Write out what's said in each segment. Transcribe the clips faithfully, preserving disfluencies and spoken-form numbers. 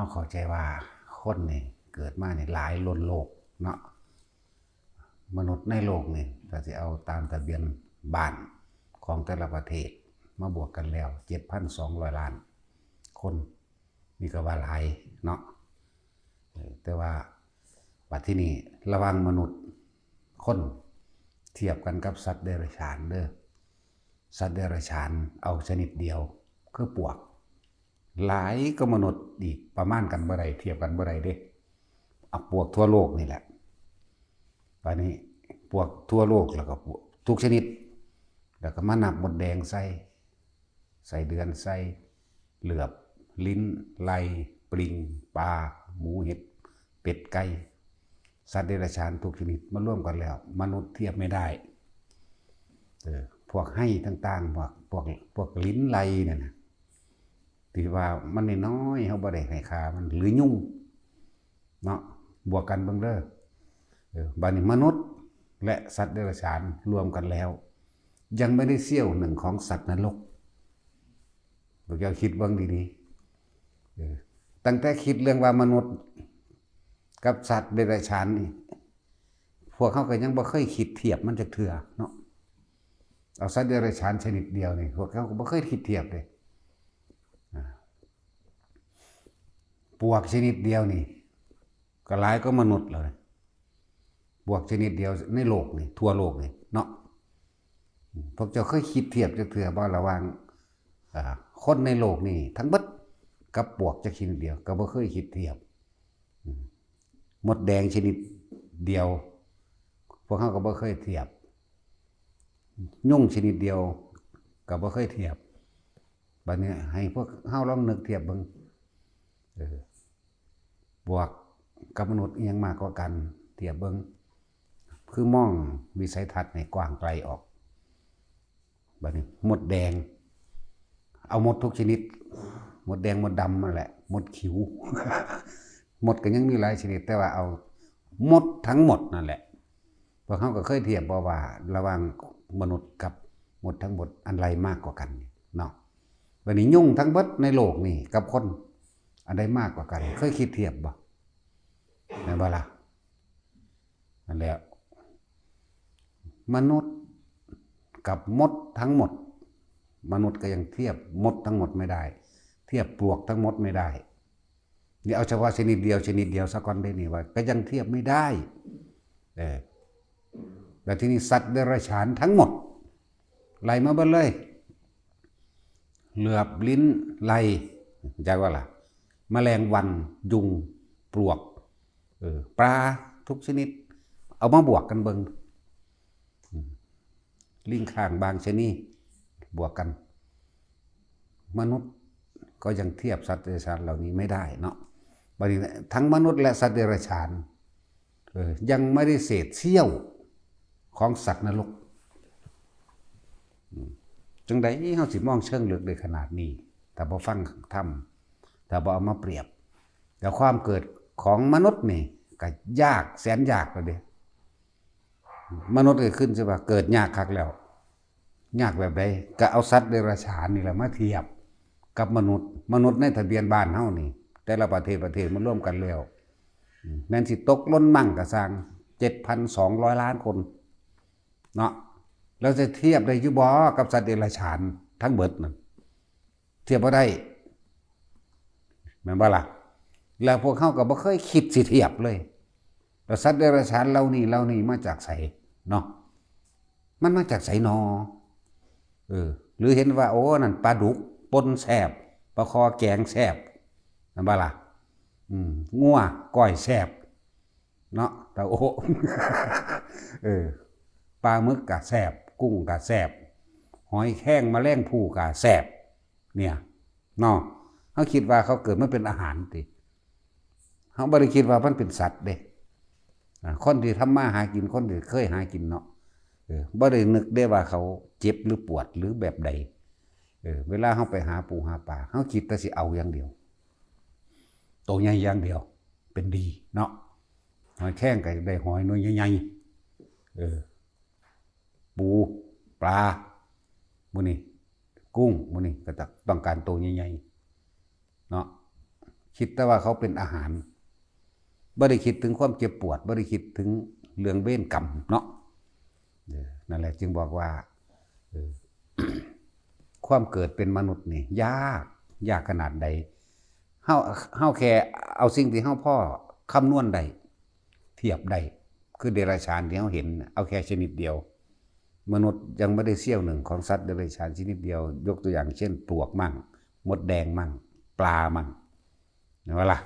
เราเข้าใจว่าคนนี่เกิดมานี่หลายล้นโลกเนาะ มนุษย์ในโลกนี่ ถ้าสิเอาตามทะเบียนบ้านของแต่ละประเทศมาบวกกันแล้ว เจ็ดพันสองร้อยล้านคน นี่ก็ว่าหลายเนาะ เออ แต่ว่าบัดที่นี่ระหว่างมนุษย์คนเทียบกันกับสัตว์เดรัจฉานเด้อ สัตว์เดรัจฉานเอาชนิดเดียว คือปวก หลายกว่ามนุษย์อีก ประมาณกันบ่ได้ เทียบกันบ่ได้เด้ เอาปวกทั่วโลกนี่แหละ บัดนี้ปวกทั่วโลกแล้วก็ปวกทุกชนิด แล้วก็มานับมดแดงใส่ ไส้เดือนใส่ เหลือบ ลิ้น ไล่ ปลิง ปลา หมู เห็ด เป็ด ไก่ สัตว์เดรัจฉานทุกชนิดมารวมกันแล้ว มนุษย์เทียบไม่ได้ เออ พวกไฮ่ต่างๆ พวก พวก พวกลิ้นไล่นั่นน่ะ ที่ว่ามันน้อยๆ เฮาบ่ได้ให้ค่ามัน หรือยุงเนาะ บวกกันเบิ่งเด้อ เออ บัดนี้มนุษย์และสัตว์เดรัจฉานรวมกันแล้ว ยังไม่ได้เสี้ยวหนึ่งของสัตว์นรก พวกเจ้าคิดเบิ่งดีๆ เออ ตั้งแต่คิดเรื่องว่ามนุษย์กับสัตว์เดรัจฉานนี่ พวกเขาก็ยังบ่เคยคิดเทียบมันจักเทื่อเนาะ เอาสัตว์เดรัจฉานชนิดเดียวนี่ พวกเขาก็บ่เคยคิดเทียบเลย อ่า ปวกชนิดเดียวนี่ ก็หลายกว่ามนุษย์แล้วนะ ปวกชนิดเดียวในโลกนี่ ทั่วโลกนี่เนาะ พวกเจ้าเคยคิดเทียบจักเทื่อบ่ ระหว่าง อ่า คนในโลกนี่ทั้งเบิดกับปวกจักชนิดเดียว ก็บ่เคยคิดเทียบ อืม มดแดงชนิดเดียว พวกเขาก็บ่เคยเทียบ ยุงชนิดเดียวก็บ่เคยเทียบ บัดนี้ให้พวกเฮาลองนึกเทียบเบิ่ง เออ ปวกกับมนุษย์อิหยังมากกว่ากัน เทียบเบิ่ง คือมองวิสัยทัศน์ให้กว้างไกลออก บัดนี้มดแดง เอามดทุกชนิด มดแดงมดดำนั่นแหละ มดขิว มดก็ยังมีหลายชนิด แต่ว่าเอามดทั้งหมดนั่นแหละ พวกเขาก็เคยเทียบบ่ว่าระหว่างมนุษย์กับมดทั้งหมด อันใดมากกว่ากันเนาะ บัดนี้ยุงทั้งเบิดในโลกนี่กับคน อันใดมากกว่ากัน เคยคิดเทียบบ่ แม่นบ่ล่ะ นั่นแหละ มนุษย์กับมดทั้งหมด มนุษย์ก็ยังเทียบมดทั้งหมดไม่ได้ เทียบปลวกทั้งหมดไม่ได้ นี่เอาเฉพาะชนิดเดียว ชนิดเดียวซะก่อนได้นี่ว่า ก็ยังเทียบไม่ได้ เออ แล้วที่นี่สัตว์เดรัจฉานทั้งหมด ไล่มาเบิดเลย เหลือบ ลิ้น ไล่ จักว่าล่ะ แมลงวัน ยุง ปลวก เออ ปลาทุกชนิด เอามาบวกกันเบิ่ง อืม ลิงข้างบางชะนี บวกกัน มนุษย์ก็ยังเทียบสัตว์เดรัจฉานเหล่านี้ไม่ได้เนาะ บัดนี้ทั้งมนุษย์และสัตว์เดรัจฉาน เออ ยังไม่ได้เศษเสี้ยวของสัตว์นรก อืม จังใดเฮาสิมองเชิงลึกได้ขนาดนี้ ถ้าบ่ฟังธรรม ถ้าบ่เอามาเปรียบ แต่ความเกิดของมนุษย์นี่ก็ยากแสนยากเลยเด้ มนุษย์ก็ขึ้นสิว่าเกิดยากคักแล้ว ยากแบบใด ก็เอาสัตว์เดรัจฉานนี่แหละมาเทียบกับมนุษย์ มนุษย์ในทะเบียนบ้านเฮานี่ แต่ละประเทศประเทศมันรวมกันแล้ว อืม แม่นสิตกหล่นมั่งก็ซ่าง เจ็ดพันสองร้อยล้านคน เนาะ แล้วจะเทียบได้อยู่บ่กับสัตว์เดรัจฉานทั้งเบิดนั่น เทียบบ่ได้ แม่นบ่ล่ะ แล้วพวกเขาก็บ่เคยคิดสิเทียบเลย แล้วสัตว์เดรัจฉานเหล่านี้ เหล่านี้มาจากไสเนาะ มันมาจากไสนอ เออ หรือเห็นว่า โอ้ นั่นปลาดุกป่นแซ่บ ปลาคอแกงแซ่บ แม่นบ่ล่ะ อืม งัวก้อยแซ่บ เนาะ ตาโอ้ เออ ปลาหมึกก็แซ่บ กุ้งก็แซ่บ หอยแครงแมลงภู่ก็แซ่บ เนี่ย เนาะ เขาคิดว่าเขาเกิดมาเป็นอาหารติ เขาบ่ได้คิดว่ามันเป็นสัตว์เด้ อ่า คนที่ทำมาหากิน คนที่เคยหากินเนาะ เออ บ่ได้นึกได้ว่าเขาเจ็บหรือปวดหรือแบบใด เออ เวลาเขาไปหาปูหาปลา เขาคิดแต่สิเอาอย่างเดียว โตใหญ่อย่างเดียว เป็นดีเนาะ หอยแครงก็ได้หอยหน่วยใหญ่ๆ เออ ปู ปลา หมู่นี้ กุ้ง หมู่นี้ก็จะต้องการโตใหญ่ๆ เนาะ คิดแต่ว่าเขาเป็นอาหาร บ่ได้คิดถึงความเจ็บปวด บ่ได้คิดถึงเรื่องเวรกรรมเนาะ เออ นั่นแหละจึงบอกว่า เออ ความเกิดเป็นมนุษย์นี่ยาก ยากขนาดใด เฮา เฮาแค่เอาสิ่งที่เฮาพอคำนวณได้ เทียบได้ คือเดรัจฉานที่เฮาเห็นน่ะ เอาแค่ชนิดเดียว มนุษย์ยังไม่ได้เสี้ยวหนึ่งของสัตว์เดรัจฉานชนิดเดียว ยกตัวอย่างเช่นปลวกมั่ง มดแดงมั่ง ปลามั่ง เห็นบ่ล่ะ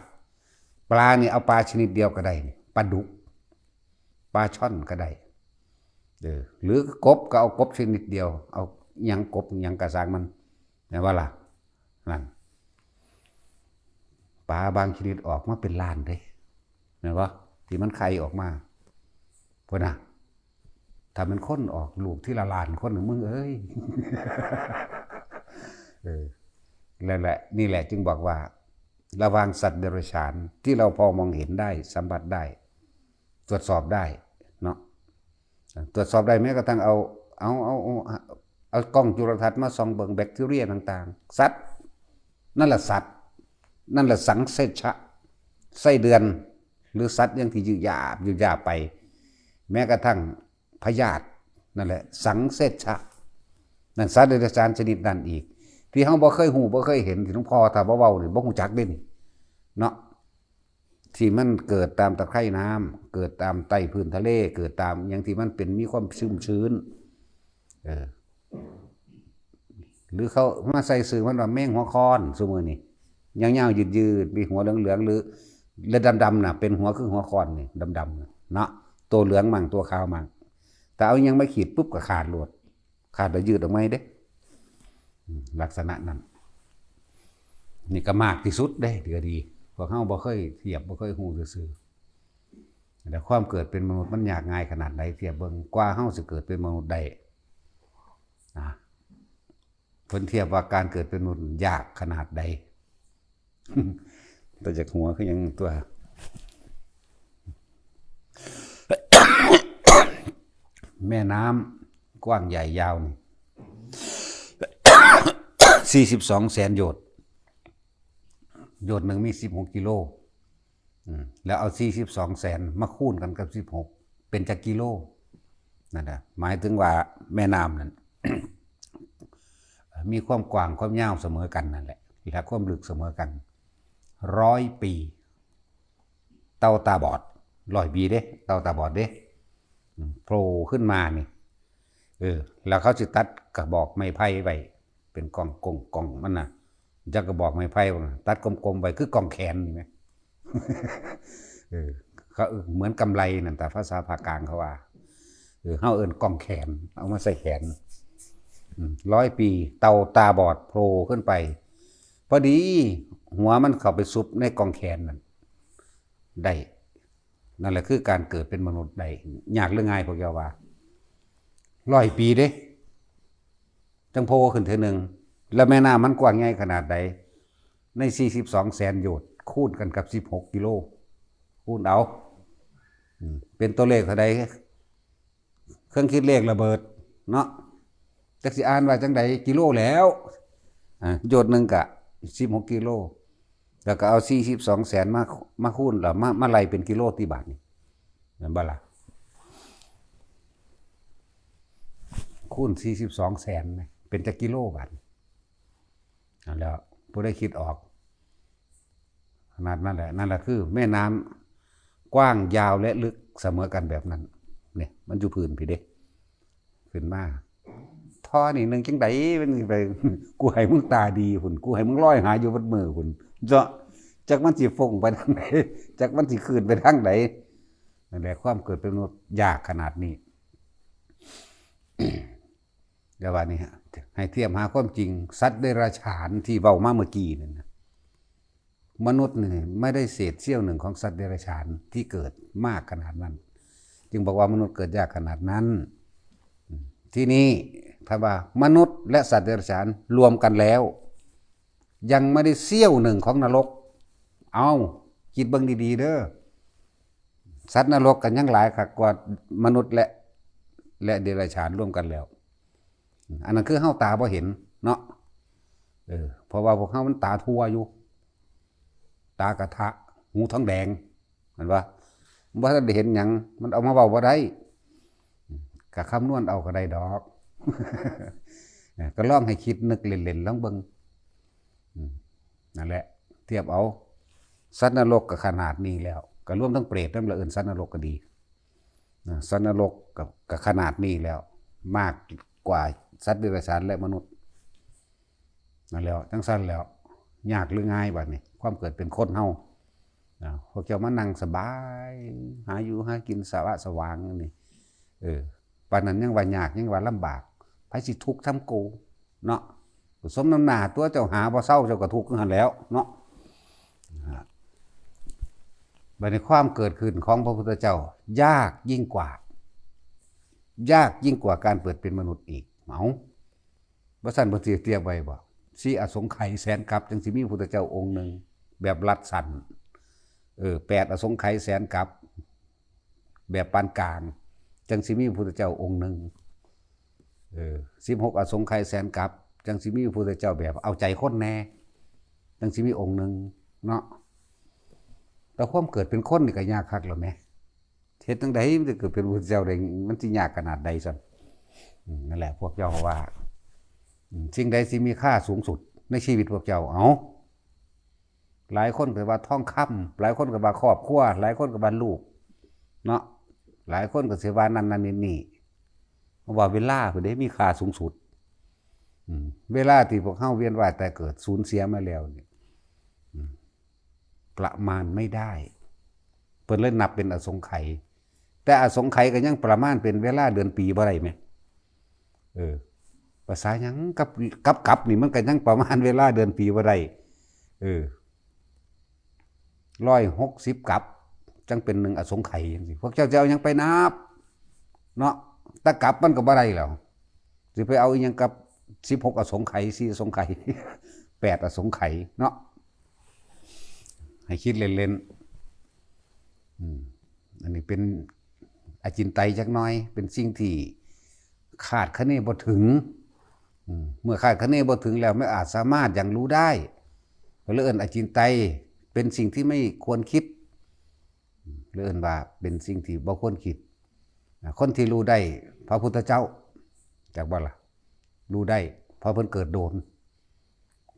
ปลานี่เอาปลาชนิดเดียวก็ได้นี่ ปลาดุก ปลาช่อนก็ได้ เออ หรือกบก็เอากบชนิดเดียว เอาหยังกบหยังกะซ่างมัน เห็นบ่ล่ะ นั่น ปลาบางชนิดออกมาเป็นล้านเด้ เห็นบ่ ที่มันไข่ออกมา พุ้นน่ะ ถ้ามันคนออกลูกทีละล้านคนน่ะ มึงเอ้ย เออ แล้วแหละ นี่แหละจึงบอกว่า ระหว่างสัตว์เดรัจฉานที่เราพอมองเห็นได้ สัมผัสได้ ตรวจสอบได้เนาะ ตรวจสอบได้แม้กระทั่งเอา เอา เอา เอา เอากล้องจุลทรรศน์มาส่องเบิ่งแบคทีเรียต่างๆ สัตว์ นั่นแหละสัตว์ นั่นแหละสังเสชะ ไส้เดือน หรือสัตว์อย่างที่ยืดหยาบยืดหยาบไป แม้กระทั่งพยาธิ นั่นแหละ สังเสชะ นั่นสัตว์เดรัจฉานชนิดนั้นอีก ที่เฮาบ่เคยฮู้บ่เคยเห็น ที่หลวงพ่อถ้าบ่เว้านี่บ่ฮู้จักเด้นี่ เนาะ ที่มันเกิดตามตะไคร่น้ำ เกิดตามใต้พื้นทะเล เกิดตามหยังที่มันเป็นมีความชุ่มชื้น เออ หรือเขามาใส่ชื่อมันว่าแมงหัวคอน ซุมื้อนี้ ยาวๆ ยืดๆ มีหัวเหลืองๆ หรือ และดำๆ น่ะ เป็นหัวคือหัวคอนนี่ ดำๆ น่ะ เนาะ ตัวเหลืองมั่ง ตัวขาวมั่ง แต่เอาหยังมาขีดปุ๊บก็ขาดโลด ขาดแล้วยืดออกมาเด้ อืม ลักษณะนั้น นี่ก็มากที่สุดเด้ ก็ดี พวกเฮาบ่เคยเทียบ บ่เคยฮู้ซื่อๆ แล้วความเกิดเป็นมนุษย์มันยากง่ายขนาดใด เทียบเบิ่ง กว่าเฮาสิเกิดเป็นมนุษย์ได้ นะ เพิ่นเทียบว่าการเกิดเป็นมนุษย์ยากขนาดใด แต่จากหัวคือหยังตัว แม่น้ำกว้างใหญ่ยาวนี่ สี่สิบสองแสนโยชน์ โยชน์หนึ่งมีสิบหกกิโล อืม แล้วเอาสี่สิบสองแสนมาคูณกันกับสิบหก เป็นจักกิโล นั่นน่ะ หมายถึงว่าแม่น้ำนั่น มีความกว้างความยาวเสมอกันนั่นแหละ และความลึกเสมอกัน ร้อยปี เต่าตาบอด ร้อยปีเด้ เต่าตาบอดเด้ อืม โผล่ขึ้นมานี่ เออ แล้วเขาสิตัดกระบอกไม้ไผ่ไว้ เป็นกองกงกองมันน่ะ จักกระบอกไม้ไผ่มันน่ะ ตัดกลมๆ ไว้คือกองแขนนี่ไหม เออ เขา เหมือนกำไลนั่น แต่ภาษาภาคกลางเขาว่า เออ เฮาเอิ้นกองแขน เอามาใส่แขน อืม ร้อยปี เต่าตาบอดโผล่ขึ้นไป พอดี หัวมันเข้าไปซุบในกองแขนนั่น ได้ นั่นแหละคือการเกิดเป็นมนุษย์ได้ ยากหรือง่ายพวกเจ้าว่า ร้อยปีเด้ จังโผล่ขึ้นเทื่อหนึ่ง แล้วแม่น้ำมันกว้างใหญ่ขนาดใด ในสี่สิบสองแสนโยชน์ คูณกันกับสิบหกกิโล คูณเอา อืม เป็นตัวเลขเท่าใด เครื่องคิดเลขระเบิดเนาะ จักสิอ่านว่าจังใด กิโลแล้ว อ่า โยชน์หนึ่งกะสิบหกกิโล แล้วก็เอาสี่สิบสองแสนมา มาคูณ แล้วมา มาไล่เป็นกิโลที่บาทนี่ แม่นบ่ล่ะ คูณสี่สิบสองแสนนะ เป็นจักกิโลบาทนี่ นั่นแหล้ว ผู้ใดคิดออก ขนาดนั้นแหละ นั่นแหละคือแม่น้ำกว้างยาวและลึกเสมอกันแบบนั้น เนี่ย มันอยู่พื้นพี้เด้ ขึ้นมา ท่อนี่หนึ่งจังใด มันไป กูให้มึงตาดีพุ้น กูให้มึงลอยหาอยู่เบิดมื้อพุ้น เจาะ จักมันสิฟงไปทางใด จักมันสิขึ้นไปทางใด นั่นแหละ ความเกิดเป็นมนุษย์ยากขนาดนี้ แล้วว่านี่ฮะ ให้เทียบหาความจริง สัตว์เดรัจฉานที่เว้ามาเมื่อกี้นั่นนะ มนุษย์นี่ไม่ได้เศษเสี้ยวหนึ่งของสัตว์เดรัจฉานที่เกิดมากขนาดนั้น จึงบอกว่ามนุษย์เกิดยากขนาดนั้น ทีนี้ถ้าว่ามนุษย์และสัตว์เดรัจฉานรวมกันแล้ว ยังไม่ได้เสี้ยวหนึ่งของนรก เอา คิดเบิ่งดีๆ เด้อ สัตว์นรกกันยังหลายคักกว่ามนุษย์และ และเดรัจฉานรวมกันแล้ว อันนั้นคือเฮาตาบ่เห็นเนาะ เออ เพราะว่าพวกเฮามันตาทั่วอยู่ ตากระทะ หูทองแดง เห็นปะ บ่ทันได้เห็นหยัง มันเอามาเว้าบ่ได้ ก็คำนวณเอาก็ได้ดอก ก็ลองให้คิดนึกเล่นๆ ลองเบิ่ง อืม นั่นแหละ เทียบเอา สัตว์นรกก็ขนาดนี้แล้ว ก็รวมทั้งเปรตนำละ เอิ้นสัตว์นรกก็ดี นะ สัตว์นรกก็ ก็ขนาดนี้แล้ว มากกว่าสัตว์เดรัจฉานและมนุษย์ นั่นแหล้ว จั่งซั้นแล้ว ยากหรือง่ายบัดนี้ ความเกิดเป็นคนเฮา นะ พวกเจ้ามานั่งสบาย หาอยู่หากินสะวะสะหวางอยู่นี่ เออ ปานนั้นยังว่ายาก ยังว่าลำบาก ไผสิทุกข์ส่ำกู เนาะ สมน้ำหน้าตัวเจ้าหาบ่เซา เจ้าก็ทุกข์อยู่หั่นแหล้วเนาะ นะ บัดนี้ความเกิดขึ้นของพระพุทธเจ้า ยากยิ่งกว่า ยากยิ่งกว่าการเกิดเป็นมนุษย์อีก เอ้า บ่ซั้นเพิ่นสิเตรียมไว้บ่ สี่อสงไขยแสนกัป จั่งสิมีพุทธเจ้าองค์หนึ่ง แบบรัดสั้น เออ แปดอสงไขยแสนกัป แบบปานกลาง จั่งสิมีพุทธเจ้าองค์หนึ่ง เออ สิบหกอสงไขยแสนกัป จั่งสิมีพุทธเจ้าแบบเอาใจคนแน่ จั่งสิมีองค์หนึ่งเนาะ แต่ความเกิดเป็นคนนี่ก็ยากคักแล้วแหม เฮ็ดจั่งใดมันจะเกิดเป็นพุทธเจ้าได้ มันสิยากขนาดใดซั่น อืม นั่นแหละ พวกเจ้าว่า อืม สิ่งใดสิมีค่าสูงสุดในชีวิตพวกเจ้า เอ้า หลายคนก็ว่าทองคำ หลายคนก็ว่าครอบครัว หลายคนก็ว่าลูก เนาะ หลายคนก็สิว่านั่นนั่นนี่นี่ เพราะว่าเวลาพุ้นเด้มีค่าสูงสุด อืม เวลาที่พวกเฮาเวียนว่ายตายเกิดสูญเสียมาแล้วนี่ อืม ประมาณไม่ได้ เพิ่นเลยนับเป็นอสงไขย แต่อสงไขยก็ยังประมาณเป็นเวลาเดือนปีบ่ได้แหม เออ ภาษาหยังกับ กับ กับนี่มันก็ยังประมาณเวลาเดือนปีบ่ได้ เออ ร้อยหกสิบกับ จั่งเป็นหนึ่งอสงไขยจั่งซี้ พวกเจ้าจะเอาหยังไปนับ เนาะ แต่กับมันก็บ่ได้แล้ว สิไปเอาอีหยังกับสิบหกอสงไขย สี่อสงไขย แปดอสงไขยเนาะ ให้คิดเล่นๆ อืม อันนี้เป็นอจินไตยจักหน่อย เป็นสิ่งที่คาดคะเนบ่ถึง อืม เมื่อคาดคะเนบ่ถึงแล้ว ไม่อาจสามารถอย่างรู้ได้ ก็เลยเอิ้นอจินไตย เป็นสิ่งที่ไม่ควรคิด อืม เลยเอิ้นว่าเป็นสิ่งที่บ่ควรคิด อ่า คนที่รู้ได้ พระพุทธเจ้า จักบ่ล่ะ รู้ได้ เพราะเพิ่นเกิดโดน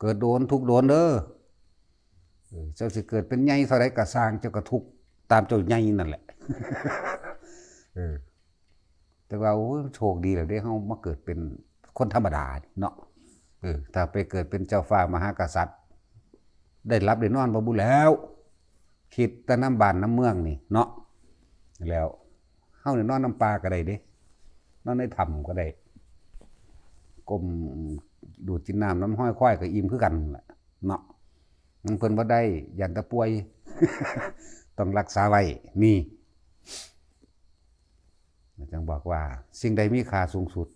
เกิดโดนทุกข์โดนเด้อ เออ เจ้าสิเกิดเป็นใหญ่เท่าใดก็ซ่าง เจ้าก็ทุกข์ตามเจ้าใหญ่นั่นแหละ เออ แต่ว่า โอ้ย โชคดีแล้วเด้ เฮามาเกิดเป็นคนธรรมดานี่เนาะ เออ ถ้าไปเกิดเป็นเจ้าฟ้ามหากษัตริย์ ได้หลับได้นอนบ่บุแล้ว คิดแต่นำบ้านนำเมืองนี่เนาะ แล้วเฮานี่นอนนำป่าก็ได้เด้ นอนในถ้ำก็ได้ ก้มดูดกินน้ำนำห้อยควายก็อิ่มคือกันล่ะเนาะ มันเพิ่นบ่ได้ ย้านแต่ป่วย ต้องรักษาไว้ นี่ จั่งบอกว่าสิ่งใดมีค่าสูงสุด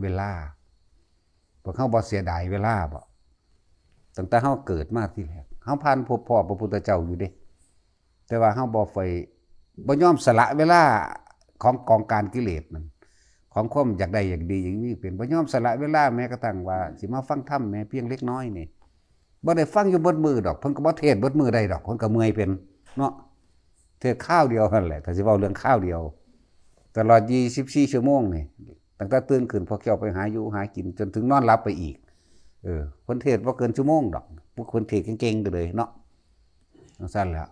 เวลา พวกเฮาบ่เสียดายเวลาบ่ ตั้งแต่เฮาเกิดมาทีแรก เฮาผ่านพบพ้อพระพุทธเจ้าอยู่เด้ แต่ว่าเฮาบ่ใฝ่ บ่ยอมสละเวลาของกองการกิเลสนั่น ของความอยากได้อยากดีอยากมีเป็น บ่ยอมสละเวลาแม้กระทั่งว่าสิมาฟังธรรมแม้เพียงเล็กน้อยนี่ บ่ได้ฟังอยู่เบิดมื้อดอก เพิ่นก็บ่เทศน์เบิดมื้อได้ดอก เพิ่นก็เมื่อยเป็นเนาะ เทศน์คราวเดียวนั่นแหละ ถ้าสิเว้าเรื่องคราวเดียว ตลอดยี่สิบสี่ชั่วโมงนี่ ตั้งแต่ตื่นขึ้นพวกเจ้าไปหาอยู่หากินจนถึงนอนหลับไปอีก เออ เพิ่นเทศน์บ่เกินชั่วโมงดอก พวกเพิ่นเทศน์เก่งๆ ก็เลยเนาะ จั่งซั้นแหละ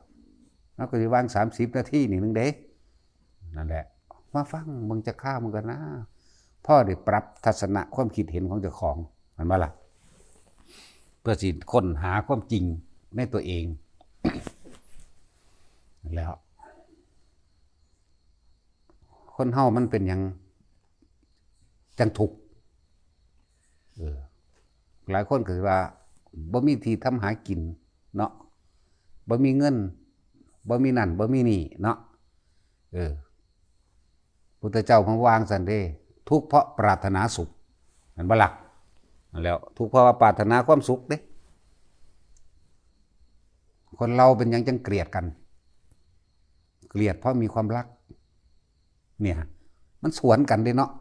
เฮาก็สิวางสามสิบนาทีนี่หนึ่งเด้ นั่นแหละ มาฟังเบิ่งจักคราวมันก็นะ พอได้ปรับทัศนะความคิดเห็นของเจ้าของ แม่นบ่ล่ะ เพื่อสิค้นหาความจริงในตัวเอง แล้ว คนเฮามันเป็นหยังจั่งทุกข์ เออ หลายคนก็สิว่า บ่มีที่ทำหากินเนาะ บ่มีเงิน บ่มีนั่น บ่มีนี่เนาะ เออ พุทธเจ้าเพิ่นวางซั่นเด้ ทุกข์เพราะปรารถนาสุข แม่นบ่ล่ะ นั่นแหล้ว ทุกข์เพราะว่าปรารถนาความสุขเด้ คนเราเป็นหยังจั่งเกลียดกัน เกลียดเพราะมีความรัก เนี่ย มันสวนกันเด้เนาะ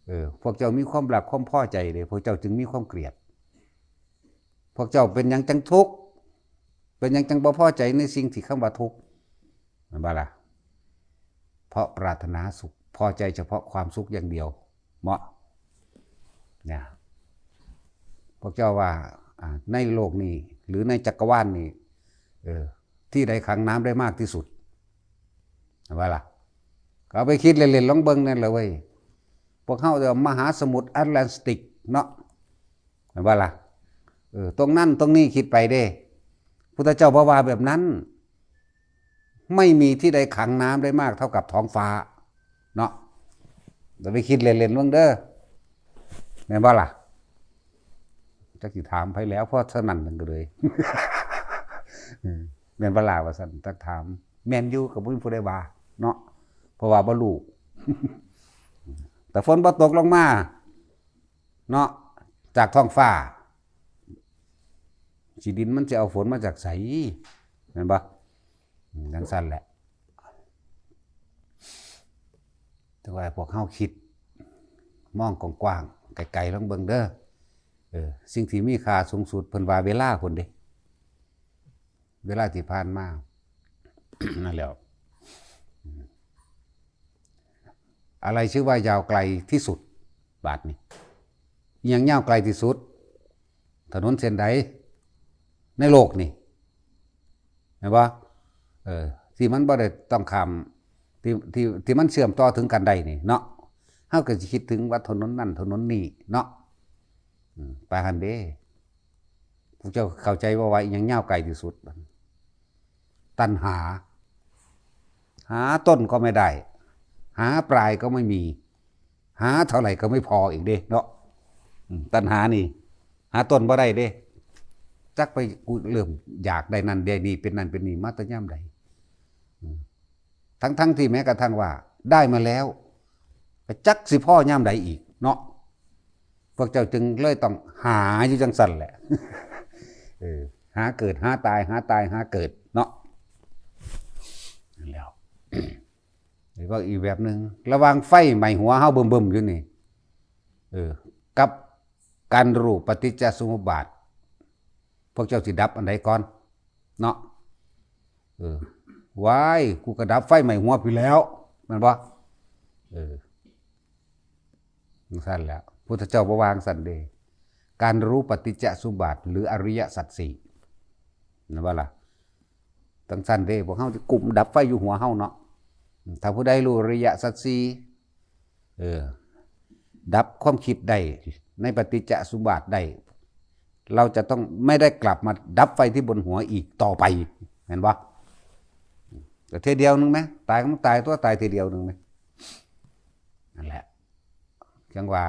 เออ พวกเจ้ามีความรักความพอใจเด้ พวกเจ้าจึงมีความเกลียด พวกเจ้าเป็นหยังจั่งทุกข์ เป็นหยังจังบ่พอใจในสิ่งที่คำว่าทุกข์ แม่นบ่ล่ะ? เพราะปรารถนาสุข พอใจเฉพาะความสุขอย่างเดียว เหมาะ เนี่ย พวกเจ้าว่า อ่า ในโลกนี้ หรือในจักรวาลนี้ เออ ที่ใดขังน้ำได้มากที่สุด แม่นบ่ล่ะ? ก็เอาไปคิดเล่นๆ ลองเบิ่งนั่นแหละเว้ย พวกเฮาเรียกว่ามหาสมุทรแอตแลนติกเนาะ แม่นบ่ล่ะ? เออ ตรงนั้นตรงนี้คิดไปเด้ พุทธเจ้าบ่ว่าแบบนั้น ไม่มีที่ใดขังน้ำได้มากเท่ากับท้องฟ้าเนาะ เดี๋ยวไปคิดเล่นๆ เบิ่งเด้อ แม่นบ่ล่ะ? จักสิถามไผแล้ว เพราะฉะนั้นนั่นก็เลย อืม แม่นบ่ล่ะว่าซั่น จักถาม แม่นอยู่ก็บ่มีผู้ใดว่าเนาะ เพราะว่าบ่รู้ แต่ฝนบ่ตกลงมาเนาะ จากท้องฟ้า สิดินมันสิเอาฝนมาจากไส แม่นบ่? อืม จั่งซั้นแหละ แต่ว่าพวกเฮาคิด มองกว้างๆ ไกลๆ ลองเบิ่งเด้อ เออ สิ่งที่มีค่าสูงสุดเพิ่นว่าเวลาพุ้นเด้ เวลาที่ผ่านมา นั่นแหล้ว อะไรชื่อว่ายาวไกลที่สุด บาดนี้ อิหยังยาวไกลที่สุด ถนนเส้นใด ในโลกนี่ แม่นบ่? เออ ที่มันบ่ได้ต้องข้าม ที่ ที่ ที่มันเชื่อมต่อถึงกันได้นี่เนาะ เฮาก็สิคิดถึงว่าถนนนั่นถนนนี่เนาะ อืม ปานนั้นเด้ พวกเจ้าเข้าใจบ่ว่าอิหยังยาวไกลที่สุด? ตัณหา หาต้นก็ไม่ได้ หาปลายก็ไม่มี หาเท่าไหร่ก็ไม่พออีกเด้เนาะ อืม ตัณหานี่ หาต้นบ่ได้เด้ จักไปกูเริ่มอยากได้นั่นได้นี่ เป็นนั่นเป็นนี่มาแต่ยามใด อืม ทั้งๆ ที่แม้กระทั่งว่าได้มาแล้ว ก็จักสิพ้อยามใดอีกเนาะ พวกเจ้าจึงเลยต้องหาอยู่จั่งซั้นแหละ เออ หาเกิดหาตาย หาตายหาเกิดเนาะ นั่นแหล้ว แล้วก็อีกแบบหนึ่ง ระหว่างไฟไหม้หัวเฮาบึ้มๆ อยู่นี่ เออ กับการรู้ปฏิจจสมุปบาท พวกเจ้าสิดับอันใดก่อน เนาะ เออ ว้าย กูก็ดับไฟไหม้หัวพี้แหล้ว แม่นบ่? เออ จั่งซั้นแหละ พุทธเจ้าบ่ว่าจั่งซั้นเด้ การรู้ปฏิจจสมุปบาท หรืออริยสัจสี่ แม่นบ่ล่ะ? จั่งซั้นเด้ พวกเฮาสิกุมดับไฟอยู่หัวเฮาเนาะ ถ้าผู้ใดรู้อริยสัจสี่ เออ ดับความคิดได้ ในปฏิจจสมุปบาทได้ เราจะต้องไม่ได้กลับมาดับไฟที่บนหัวอีกต่อไป แม่นบ่? ก็เทื่อเดียวหนึ่งไหม ตายก็มันตายตัว ตายเทื่อเดียวหนึ่งไหม นั่นแหละ จั่งว่า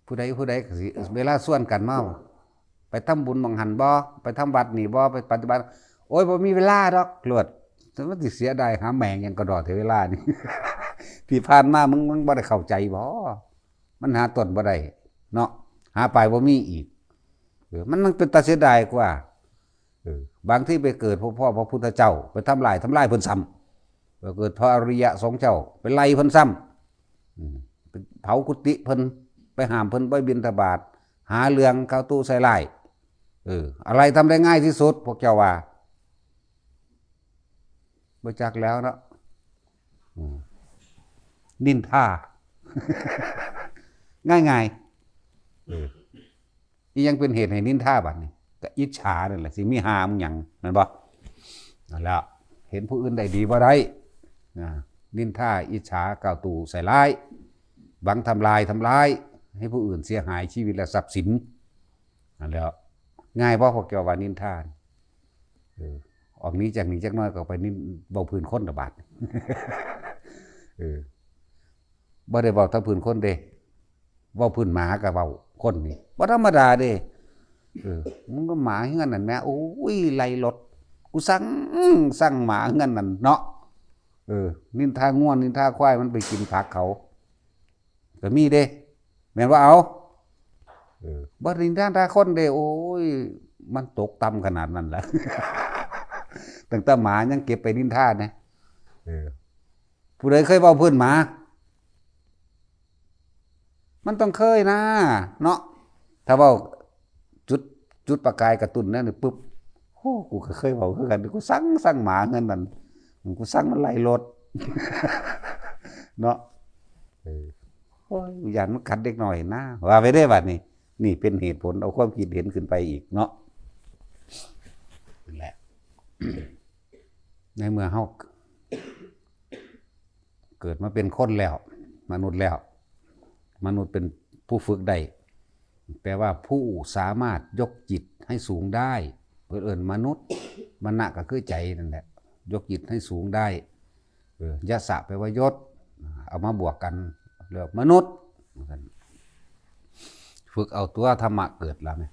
ผู้ใดผู้ใดก็สิ เวลาชวนกันมา ไปทำบุญหม่องหั่นบ่ ไปทำวัดนี่บ่ ไปปฏิบัติ โอ้ย บ่มีเวลาดอก โลด มันสิเสียดายหาแม่งหยังกะดอก แต่เวลานี่ ที่ผ่านมามึง มึงบ่ได้เข้าใจบ่ มันหาต้นบ่ได้เนาะ หาปลายบ่มีอีก เออ มัน มันเป็นตาเสียดายกว่า เออ บางทีไปเกิดพ่อ พ่อพระพุทธเจ้า ไปทำลาย ทำลายเพิ่นซ้ำ ไปเกิดพระอริยะสงฆ์เจ้า ไปไล่เพิ่นซ้ำ อืม ไปเผากุฏิเพิ่น ไปห้ามเพิ่นไปบิณฑบาต หาเรื่องเข้าตู้ใส่ร้าย เออ อะไรทำได้ง่ายที่สุด พวกเจ้าว่า บ่จักแล้วเนาะ อืม นินทา ง่ายๆ เออ อิหยังเป็นเหตุให้นินทาบัดนี้ ก็อิจฉานั่นแหละ สิมีหามึงหยัง แม่นบ่? นั่นแหละ เห็นผู้อื่นได้ดีบ่ได้ นะ นินทา อิจฉา กล่าวตู่ใส่ร้าย หวังทำลาย ทำร้าย ให้ผู้อื่นเสียหายชีวิตและทรัพย์สิน นั่นแหละ ง่ายบ่ พวกเจ้าว่านินทา เออ ออกหนีจากนี่จักหน่อยก็ไปนิน เว้าพื้นคนละบาด เออ บ่ได้เว้าแต่พื้นคนเด้ เว้าพื้นหมาก็เว้า คนนี่บ่ธรรมดาเด้ เออ มึงก็หมาเฮือนนั่นแหม โอ้ย ไล่รถ กูสั่ง สั่งหมาเฮือนนั่นเนาะ เออ นินทางัว นินทาควาย มันไปกินผักเขา ก็มีเด้ แม่นบ่เอา เออ บ่นินทาคนเด้ โอ้ย มันตกต่ำขนาดนั้นล่ะ ตั้งแต่หมายังเก็บไปนินทานะ เออ ผู้ใดเคยเว้าพื้นหมา มันต้องเคยนะ เนาะ ถ้าเว้าจุด จุดประกายกระตุ้นนั่นนี่ปุ๊บ อ้ กูก็เคยเว้าคือกัน กูสั่ง สั่งหมาเฮือนนั่น กูสั่งมันไล่รถ เนาะ เออ โอ้ย กูย้านมันกัดเด็กน้อยนะ ว่าไปเด้บัดนี้ นี่เป็นเหตุผล เอาความคิดเห็นขึ้นไปอีกเนาะ นั่นแหละ ในเมื่อเฮา เกิดมาเป็นคนแล้ว มนุษย์แล้ว มนุษย์เป็นผู้ฝึกได้ แปลว่าผู้สามารถยกจิตให้สูงได้ เพิ่นเอิ้นมนุษย์ มณะก็คือใจนั่นแหละ ยกจิตให้สูงได้ เออ ยะสะ แปลว่ายศ เอามาบวกกัน เรียกมนุษย์ ฝึกเอาตัวธรรมะเกิดแล้วเนี่ย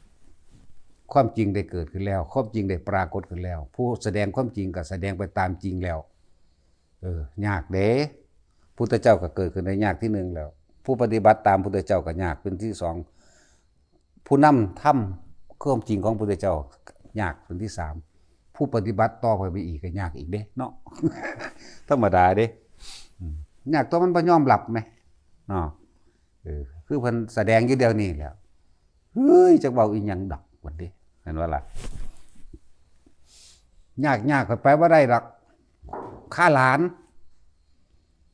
ความจริงได้เกิดขึ้นแล้ว ความจริงได้ปรากฏขึ้นแล้ว ผู้แสดงความจริงก็แสดงไปตามจริงแล้ว เออ ยากเด้ พุทธเจ้าก็เกิดขึ้นได้ยากที่หนึ่งแล้ว ผู้ปฏิบัติตามพุทธเจ้าก็ยากเป็นที่สอง ผู้นำธรรมความจริงของพุทธเจ้ายากเป็นที่สาม ผู้ปฏิบัติต่อไปอีกก็ยากอีกเด้เนาะ ธรรมดาเด้ อืม ยากตัวมันบ่ยอมรับไหม เนาะ เออ คือเพิ่นแสดงอยู่เดี๋ยวนี้แหล้ว เฮ้ย จักเว้าอีหยังดอก บัดนี้ เห็นบ่ล่ะ ยาก ยาก ข้อยไปบ่ได้ดอก คาหลาน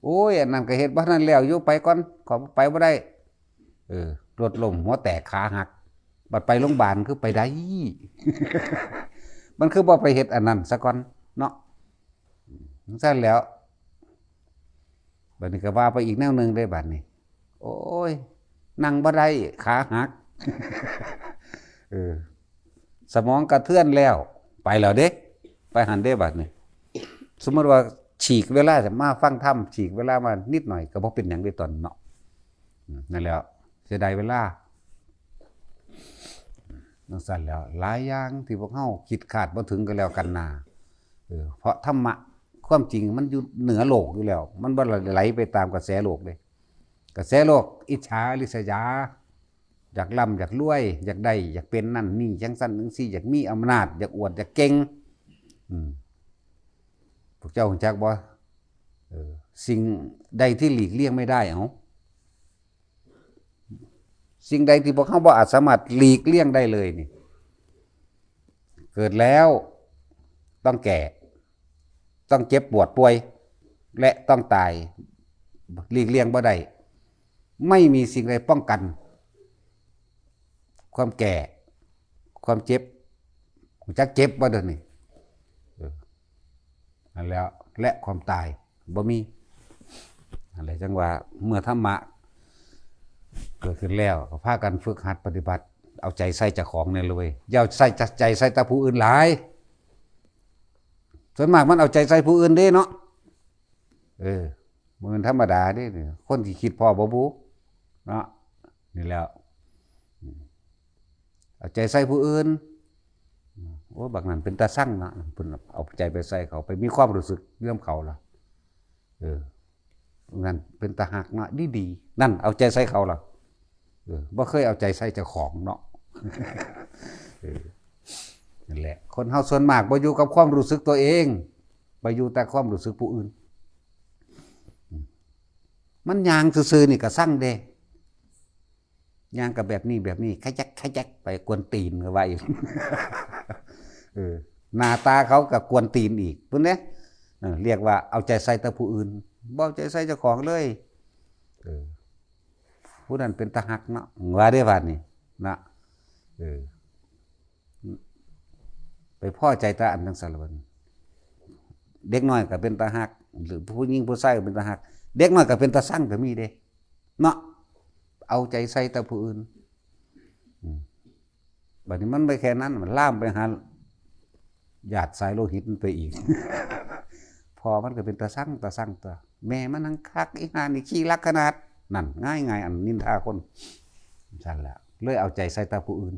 โอ้ย อันนั้นก็เฮ็ดบ่ทันแล้วอยู่ ไปก่อน ข้อยไปบ่ได้ เออ รถล้ม หัวแตก ขาหัก บัดไปโรงบาลคือไปได้ มันคือบ่ไปเฮ็ดอันนั้นซะก่อน เนาะ จั่งซั้นแหล้ว บัดนี้ก็ว่าไปอีกแนวหนึ่งเด้บัดนี้ โอ้ย นั่งบ่ได้ ขาหัก เออ สมองกระเทือนแล้ว ไปแล้วเด้ ไปหั้นเด้บัดนี้ สมมุติว่าฉีกเวลาจะมาฟังธรรม ฉีกเวลามานิดหน่อยก็บ่เป็นหยังเด้ตอนเนาะ อืม นั่นแหละ เสียดายเวลา จั่งซั้นแหล้ว หลายอย่างที่พวกเฮาคิดคาดบ่ถึงก็แล้วกันนา เออ เพราะธรรมะ ความจริงมันอยู่เหนือโลกอยู่แล้ว มันบ่ไหลไปตามกระแสโลกเด้ กระแสโลก อิจฉาริษยา อยากร่ำอยากรวย อยากได้ อยากเป็นนั่นนี่ จั่งซั้นจั่งซี้ อยากมีอำนาจ อยากอวด อยากเก่ง อืม พวกเจ้ารู้จักบ่ เออ สิ่งใดที่หลีกเลี่ยงไม่ได้ เอ้า สิ่งใดที่พวกเฮาบ่อาจสามารถหลีกเลี่ยงได้เลยนี่ เกิดแล้วต้องแก่ ต้องเจ็บปวดป่วย และต้องตาย หลีกเลี่ยงบ่ได้ ไม่มีสิ่งใดป้องกัน ความแก่ ความเจ็บ รู้จักเจ็บบ่เดี๋ยวนี้ เออ นั่นแหล้ว และความตาย บ่มี นั่นแหละ จั่งว่าเมื่อธรรมะเกิดขึ้นแล้ว ก็พากันฝึกหัดปฏิบัติ เอาใจใส่เจ้าของแหน่เลย อย่าใส่ใจใส่แต่ผู้อื่นหลาย ส่วนมากมันเอาใจใส่ผู้อื่นเด้เนาะ เออ บ่แม่นธรรมดาเด้ คนที่คิดพ้อบ่บุ เนาะ นี่แหล้ว เอาใจใส่ผู้อื่น โอ้ บักนั้นเป็นตาซังเนาะ เพิ่นเอาใจไปใส่เขา ไปมีความรู้สึกนำเขาล่ะ เออ นั่นเป็นตาฮักเนาะ ดีๆ นั่นเอาใจใส่เขาล่ะ เออ บ่เคยเอาใจใส่เจ้าของเนาะ เออ นั่นแหละ คนเฮาส่วนมากบ่อยู่กับความรู้สึกตัวเอง ไปอยู่แต่ความรู้สึกผู้อื่น อืม มันย่างซื่อๆ นี่ก็ซังเด้ ย่างก็แบบนี้แบบนี้ ขยักขยักไปกวนตีนก็ว่าอีก เออ หน้าตาเขาก็กวนตีนอีก พุ้นเด้ เออ เรียกว่าเอาใจใส่แต่ผู้อื่น บ่เอาใจใส่เจ้าของเลย เออ ผู้นั้นเป็นตาฮักเนาะ ว่าได้บาดนี้ นะ เออ ไปพ้อใจแต่อันจั่งซั้นละบัดนี้ เด็กน้อยก็เป็นตาฮัก หรือผู้หญิงผู้ชายก็เป็นตาฮัก เด็กน้อยก็เป็นตาซังก็มีเด้ เนาะ เอาใจใส่แต่ผู้อื่น อืม บัดนี้มันบ่แค่นั้น มันลามไปหาญาติสายโลหิตมันไปอีก พ่อมันก็เป็นตาซัง ตาซังตัว แม่มันหังคัก อีห่านี่ขี้รักขนาด นั่น ง่ายๆ อันนินทาคน ซั่นแหละ เลยเอาใจใส่แต่ผู้อื่น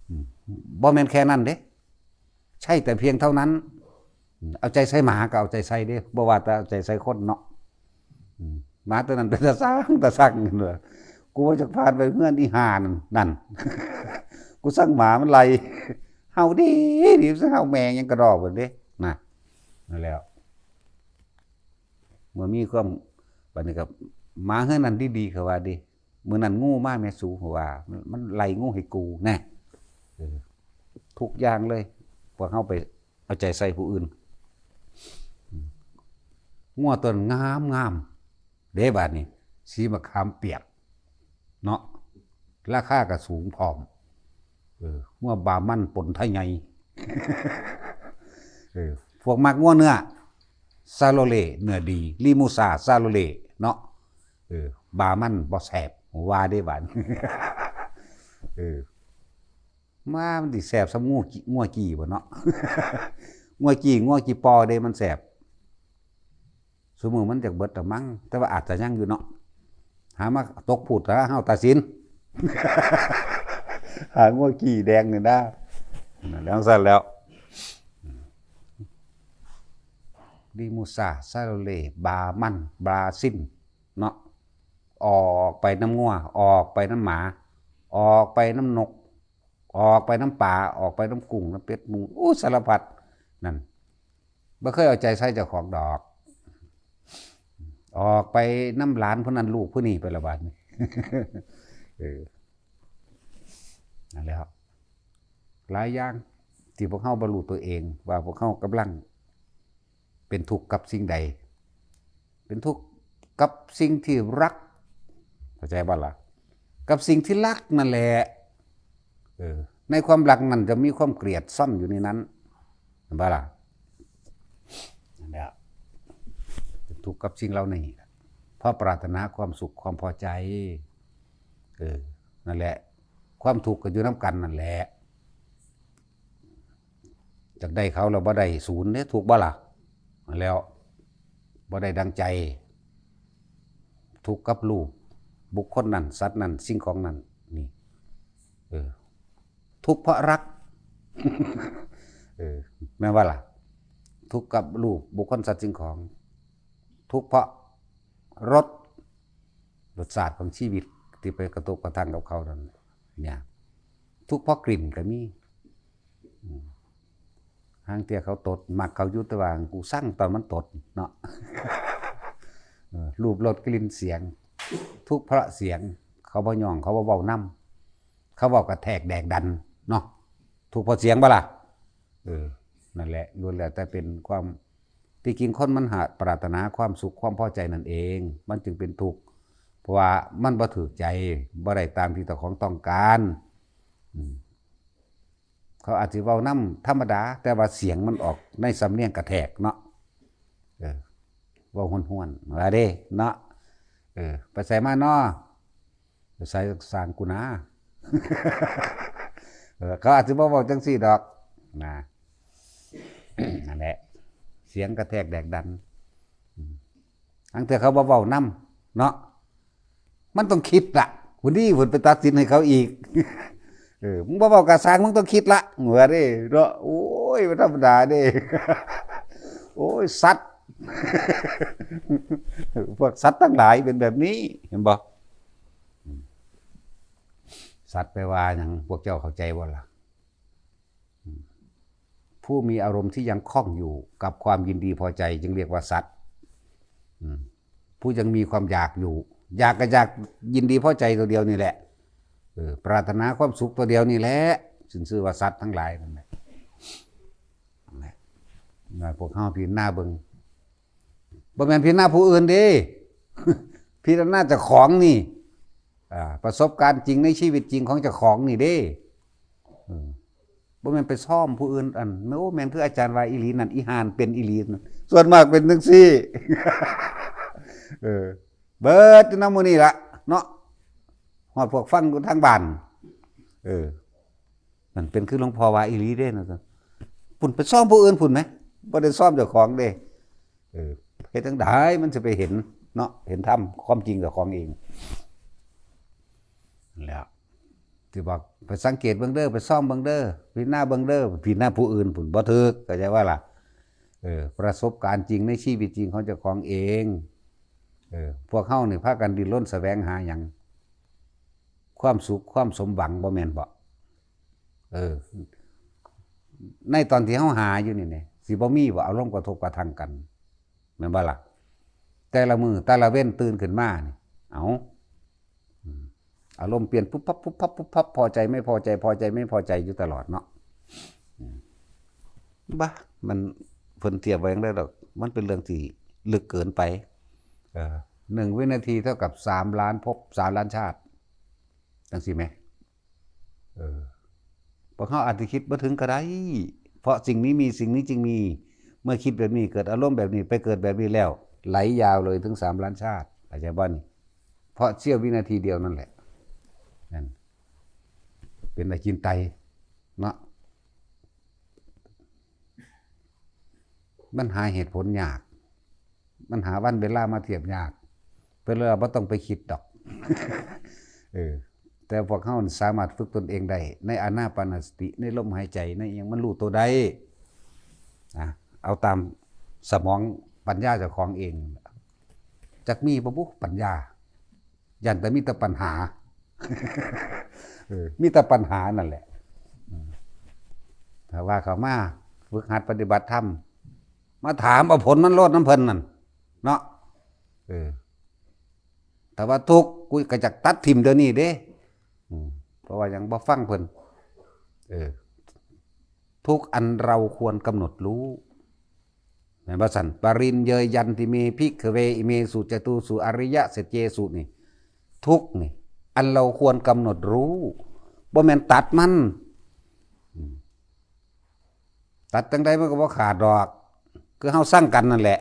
อืม บ่แม่นแค่นั้นเด้ ใช่แต่เพียงเท่านั้น อืม เอาใจใส่หมาก็เอาใจใส่เด้ บ่ว่าแต่เอาใจใส่คนเนาะ อืม หมาตัวนั้นเป็นตาซัง ตาซัง เด้อ กูว่าจักผ่านไปเฮือนอีห่านั่น นั่น กูซังหมามันไล่ เห่าดีดี ซังเห่าแม่งยังกระดอกเบิดเด้ นะ นั่นแหล้ว เมื่อมีความ บัดนี้ก็ หมาเฮือนนั้นดีๆ เขาว่าดี มื้อนั้นงูมาแม่สู เขาว่า มัน มันไล่งูให้กู แน่ เออ ทุกอย่างเลย พวกเฮาไปเอาใจใส่ผู้อื่น งัวตัวนั้นงามงามเด้ บาดนี้ สีมะขามเปียก เนาะ ราคาก็สูงพร้อม เออ งัวบามันปนไทยใหญ่ เออ พวกมักงัวเนื้อ ซาโลเล่ เนื้อดี ลีมูซ่า ซาโลเล่ เนาะ เออ บามันบ่แซ่บ ว่าเด้ บาด เออ มามันสิแซ่บส่ำงัวกี้ งัวกี้บ่เนาะ งัวกี้ งัวกี้ปอเด้ มันแซ่บ ซุมื้อมันจักเบิดละมั้ง แต่ว่าอาจจะยังอยู่เนาะ หามาตกพูดละ เฮาตัดสิน หางัวกี้แดงนี่นะ แล้วซั่นแล้ว ลีมูซ่า ซาโลเล่ บามัน บราซิล เนาะ ออกไปนำงัว ออกไปนำหมา ออกไปนำนก ออกไปนำปลา ออกไปนำกุ้ง นำเป็ด หมู อู้ สารพัด นั่น บ่เคยเอาใจใส่เจ้าของดอก ออกไปนำหลานผู้นั้นลูกผู้นี้ไปละบาดนี้ เออ นั่นแหละครับ หลายอย่างที่พวกเฮาบ่รู้ตัวเอง ว่าพวกเฮากำลังเป็นทุกข์กับสิ่งใด เป็นทุกข์กับสิ่งที่รัก เข้าใจบ่ล่ะ กับสิ่งที่รักนั่นแหละ เออ ในความรักนั่นจะมีความเกลียดซ่อนอยู่ในนั้น เห็นบ่ล่ะ นั่นแหละ เป็นทุกข์กับสิ่งเหล่านี้ เพราะปรารถนาความสุขความพอใจ เออ นั่นแหละ ความทุกข์ก็อยู่นำกันนั่นแหละ อยากได้เขาแล้วบ่ได้ ศูนย์เด้ ทุกข์บ่ล่ะ นั่นแล้ว บ่ได้ดังใจ ทุกข์กับรูป บุคคลนั้น สัตว์นั้น สิ่งของนั้น นี่ เออ ทุกข์เพราะรัก เออ แม่นบ่ล่ะ ทุกข์กับรูป บุคคล สัตว์ สิ่งของ ทุกข์เพราะรส รสชาติของชีวิตที่ไปกระทบกระทั่งกับเขานั่น เนี่ย ทุกข์เพราะกลิ่นก็มี อืม ห่างเทื่อเขาตด มักเขาอยู่ แต่ว่ากูซังตอนมันตดเนาะ เออ รูป รส กลิ่น เสียง ทุกข์เพราะเสียง เขาบ่ย่อง เขาบ่เว้านำ เขาเว้ากระแทกแดกดันเนาะ ทุกข์เพราะเสียงบ่ล่ะ เออ นั่นแหละ ล้วนแล้วแต่เป็นความ ที่จริงคนมันหาปรารถนาความสุขความพอใจนั่นเอง มันจึงเป็นทุกข์ เพราะว่ามันบ่ถูกใจ บ่ได้ตามที่เจ้าของต้องการ อืม เขาอาจสิเว้านำธรรมดา แต่ว่าเสียงมันออกในสำเนียงกระแทกเนาะ เออ เว้าห้วนๆ ว่าเด้ เนาะ เออ ไปไสมาน้อ ไปไส สร้างกูนา เออ เขาอาจสิบ่เว้าจังซี่ดอก นะ นั่นแหละ เสียงกระแทกแดกดัน อืม ห่างเทื่อเขาบ่เว้านำ เนาะ มันต้องคิดละ ผู้นี้เพิ่นไปตัดสินให้เขาอีก เออ มึงบ่เว้ากะซ่าง มึงต้องคิดละ ว่าเด้ เนาะ โอ้ย บ่ธรรมดาเด้ โอ้ย สัตว์ พวกสัตว์ทั้งหลายเป็นแบบนี้ เห็นบ่ อืม สัตว์แปลว่าหยัง พวกเจ้าเข้าใจบ่ล่ะ อืม ผู้มีอารมณ์ที่ยังคล่องอยู่กับความยินดีพอใจจึงเรียกว่าสัตว์ อืม ผู้ยังมีความอยากอยู่ อยากก็อยากยินดีพอใจตัวเดียวนี่แหละ เออ ปรารถนาความสุขตัวเดียวนี่แหละ ซึ่งชื่อว่าสัตว์ทั้งหลายนั่นแหละ นั่นแหละ พวกเฮาพิจารณาเบิ่ง บ่แม่นพิจารณาผู้อื่นเด้ พิจารณาเจ้าของนี่ อ่า ประสบการณ์จริงในชีวิตจริงของเจ้าของนี่เด้ เออ บ่แม่นไปซ่อมผู้อื่น อัน โอ้ แม่นคืออาจารย์ว่าอีหลีนั่น อีห่านเป็นอีหลีนั่น ส่วนมากเป็นจังซี่ เออ เบิดอยู่นำหมู่นี่ละ เนาะ ฮอดพวกฟังอยู่ทางบ้าน เออ นั่นเป็นคือหลวงพ่อว่าอีหลีเด้ นั่นซั่น พุ่นไปซ่อมผู้อื่นพุ่นแหม บ่ได้ซ่อมเจ้าของเด้ เออ เฮ็ดจั่งใดมันสิไปเห็นเนาะ เห็นธรรมความจริงเจ้าของเอง นั่นแหละ ที่บอกไปสังเกตเบิ่งเด้อ ไปซ่อมเบิ่งเด้อ พิจารณาเบิ่งเด้อ พิจารณาผู้อื่นพุ่นบ่ถูก เข้าใจว่าล่ะ เออ ประสบการณ์จริงในชีวิตจริงของเจ้าของเอง เออ พวกเฮานี่พากันดิ้นรนแสวงหาหยัง ความสุข ความสมหวัง บ่แม่นบ่ เออ ในตอนที่เฮาหาอยู่นี่เนี่ย สิบ่มีบ่อารมณ์กระทบกระทั่งกัน แม่นบ่ล่ะ แต่ละมื้อแต่ละเว็นตื่นขึ้นมานี่ เอ้า อืม อารมณ์เปลี่ยนปุ๊บปั๊บปุ๊บปั๊บปุ๊บปั๊บ พอใจไม่พอใจ พอใจไม่พอใจอยู่ตลอดเนาะ อืม บ่ มัน เพิ่นเทียบไว้จั่งใด๋ดอก มันเป็นเรื่องที่ลึกเกินไป เออ หนึ่งวินาทีเท่ากับสามล้านภพ สามล้านชาติ จั่งซี้แหม เออ พวกเฮาอาจสิคิดบ่ถึงก็ได้ เพราะสิ่งนี้มี สิ่งนี้จึงมี เมื่อคิดแบบนี้ เกิดอารมณ์แบบนี้ ไปเกิดแบบนี้แล้ว ไหลยาวเลยถึงสามล้านชาติ เข้าใจบ่นี่ เพราะเสี้ยววินาทีเดียวนั่นแหละ นั่น เป็นอจินไตยเนาะ มันหาเหตุผลยาก มันหาวันเวลามาเทียบยาก เพิ่นเลยว่าบ่ต้องไปคิดดอก เออ แต่พวกเฮานี่สามารถฝึกตนเองได้ ในอานาปานสติ ในลมหายใจ ในอิหยังมันรู้ตัวได้ นะ เอาตามสมองปัญญาเจ้าของเอง จักมีบ่บุปัญญา ย่านแต่มีแต่ปัญหา เออ มีแต่ปัญหานั่นแหละ อืม ถ้าว่าเขามาฝึกหัดปฏิบัติธรรม มาถามเอาผลมันโลดนำเพิ่นนั่น เนาะ เออ ถ้าว่าทุกข์ กูก็จักตัดถิ่มเดี๋ยวนี้เด้ อืม เพราะว่ายังบ่ฟังเพิ่น เออ ทุกข์อันเราควรกำหนดรู้ แม่นบ่ซั่น ปริญเยยันติเม ภิกขเว อิเมสุจตุสุอริยสัจเจสุนี่ ทุกข์นี่ อันเราควรกำหนดรู้ บ่แม่นตัดมัน อืม ตัดจั่งใดมันก็บ่ขาดดอก คือเฮาซังกันนั่นแหละ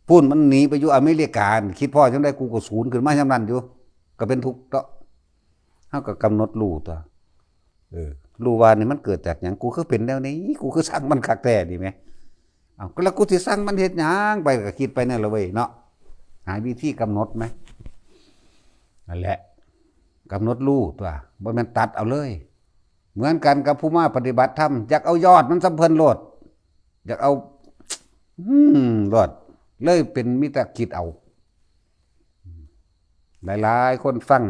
พู้นมันหนีไปอยู่อเมริกา คิดพ้อจั่งใดกูก็สูนขึ้นมาย่ำนั้นอยู่ ก็เป็นทุกข์เนาะ เฮาก็กำหนดรู้ตั๊ว เออ รู้ว่านี่มันเกิดจากหยัง กูคือเป็นแนวนี้ กูคือซังมันคักแท้นี่แหม เอ้า ก็แล้วกูสิซังมันเฮ็ดหยัง ไปก็คิดไปนั่นล่ะเว้ยเนาะ หาวิธีกำหนดแหม นั่นแหละ กำหนดรู้ตั๊ว บ่แม่นตัดเอาเลย เหมือนกันกับผู้มาปฏิบัติธรรม อยากเอายอดมันส่ำเพิ่นโลด อยากเอา อืม โลด เลยเป็นมีแต่คิดเอา หลายๆคนฟัง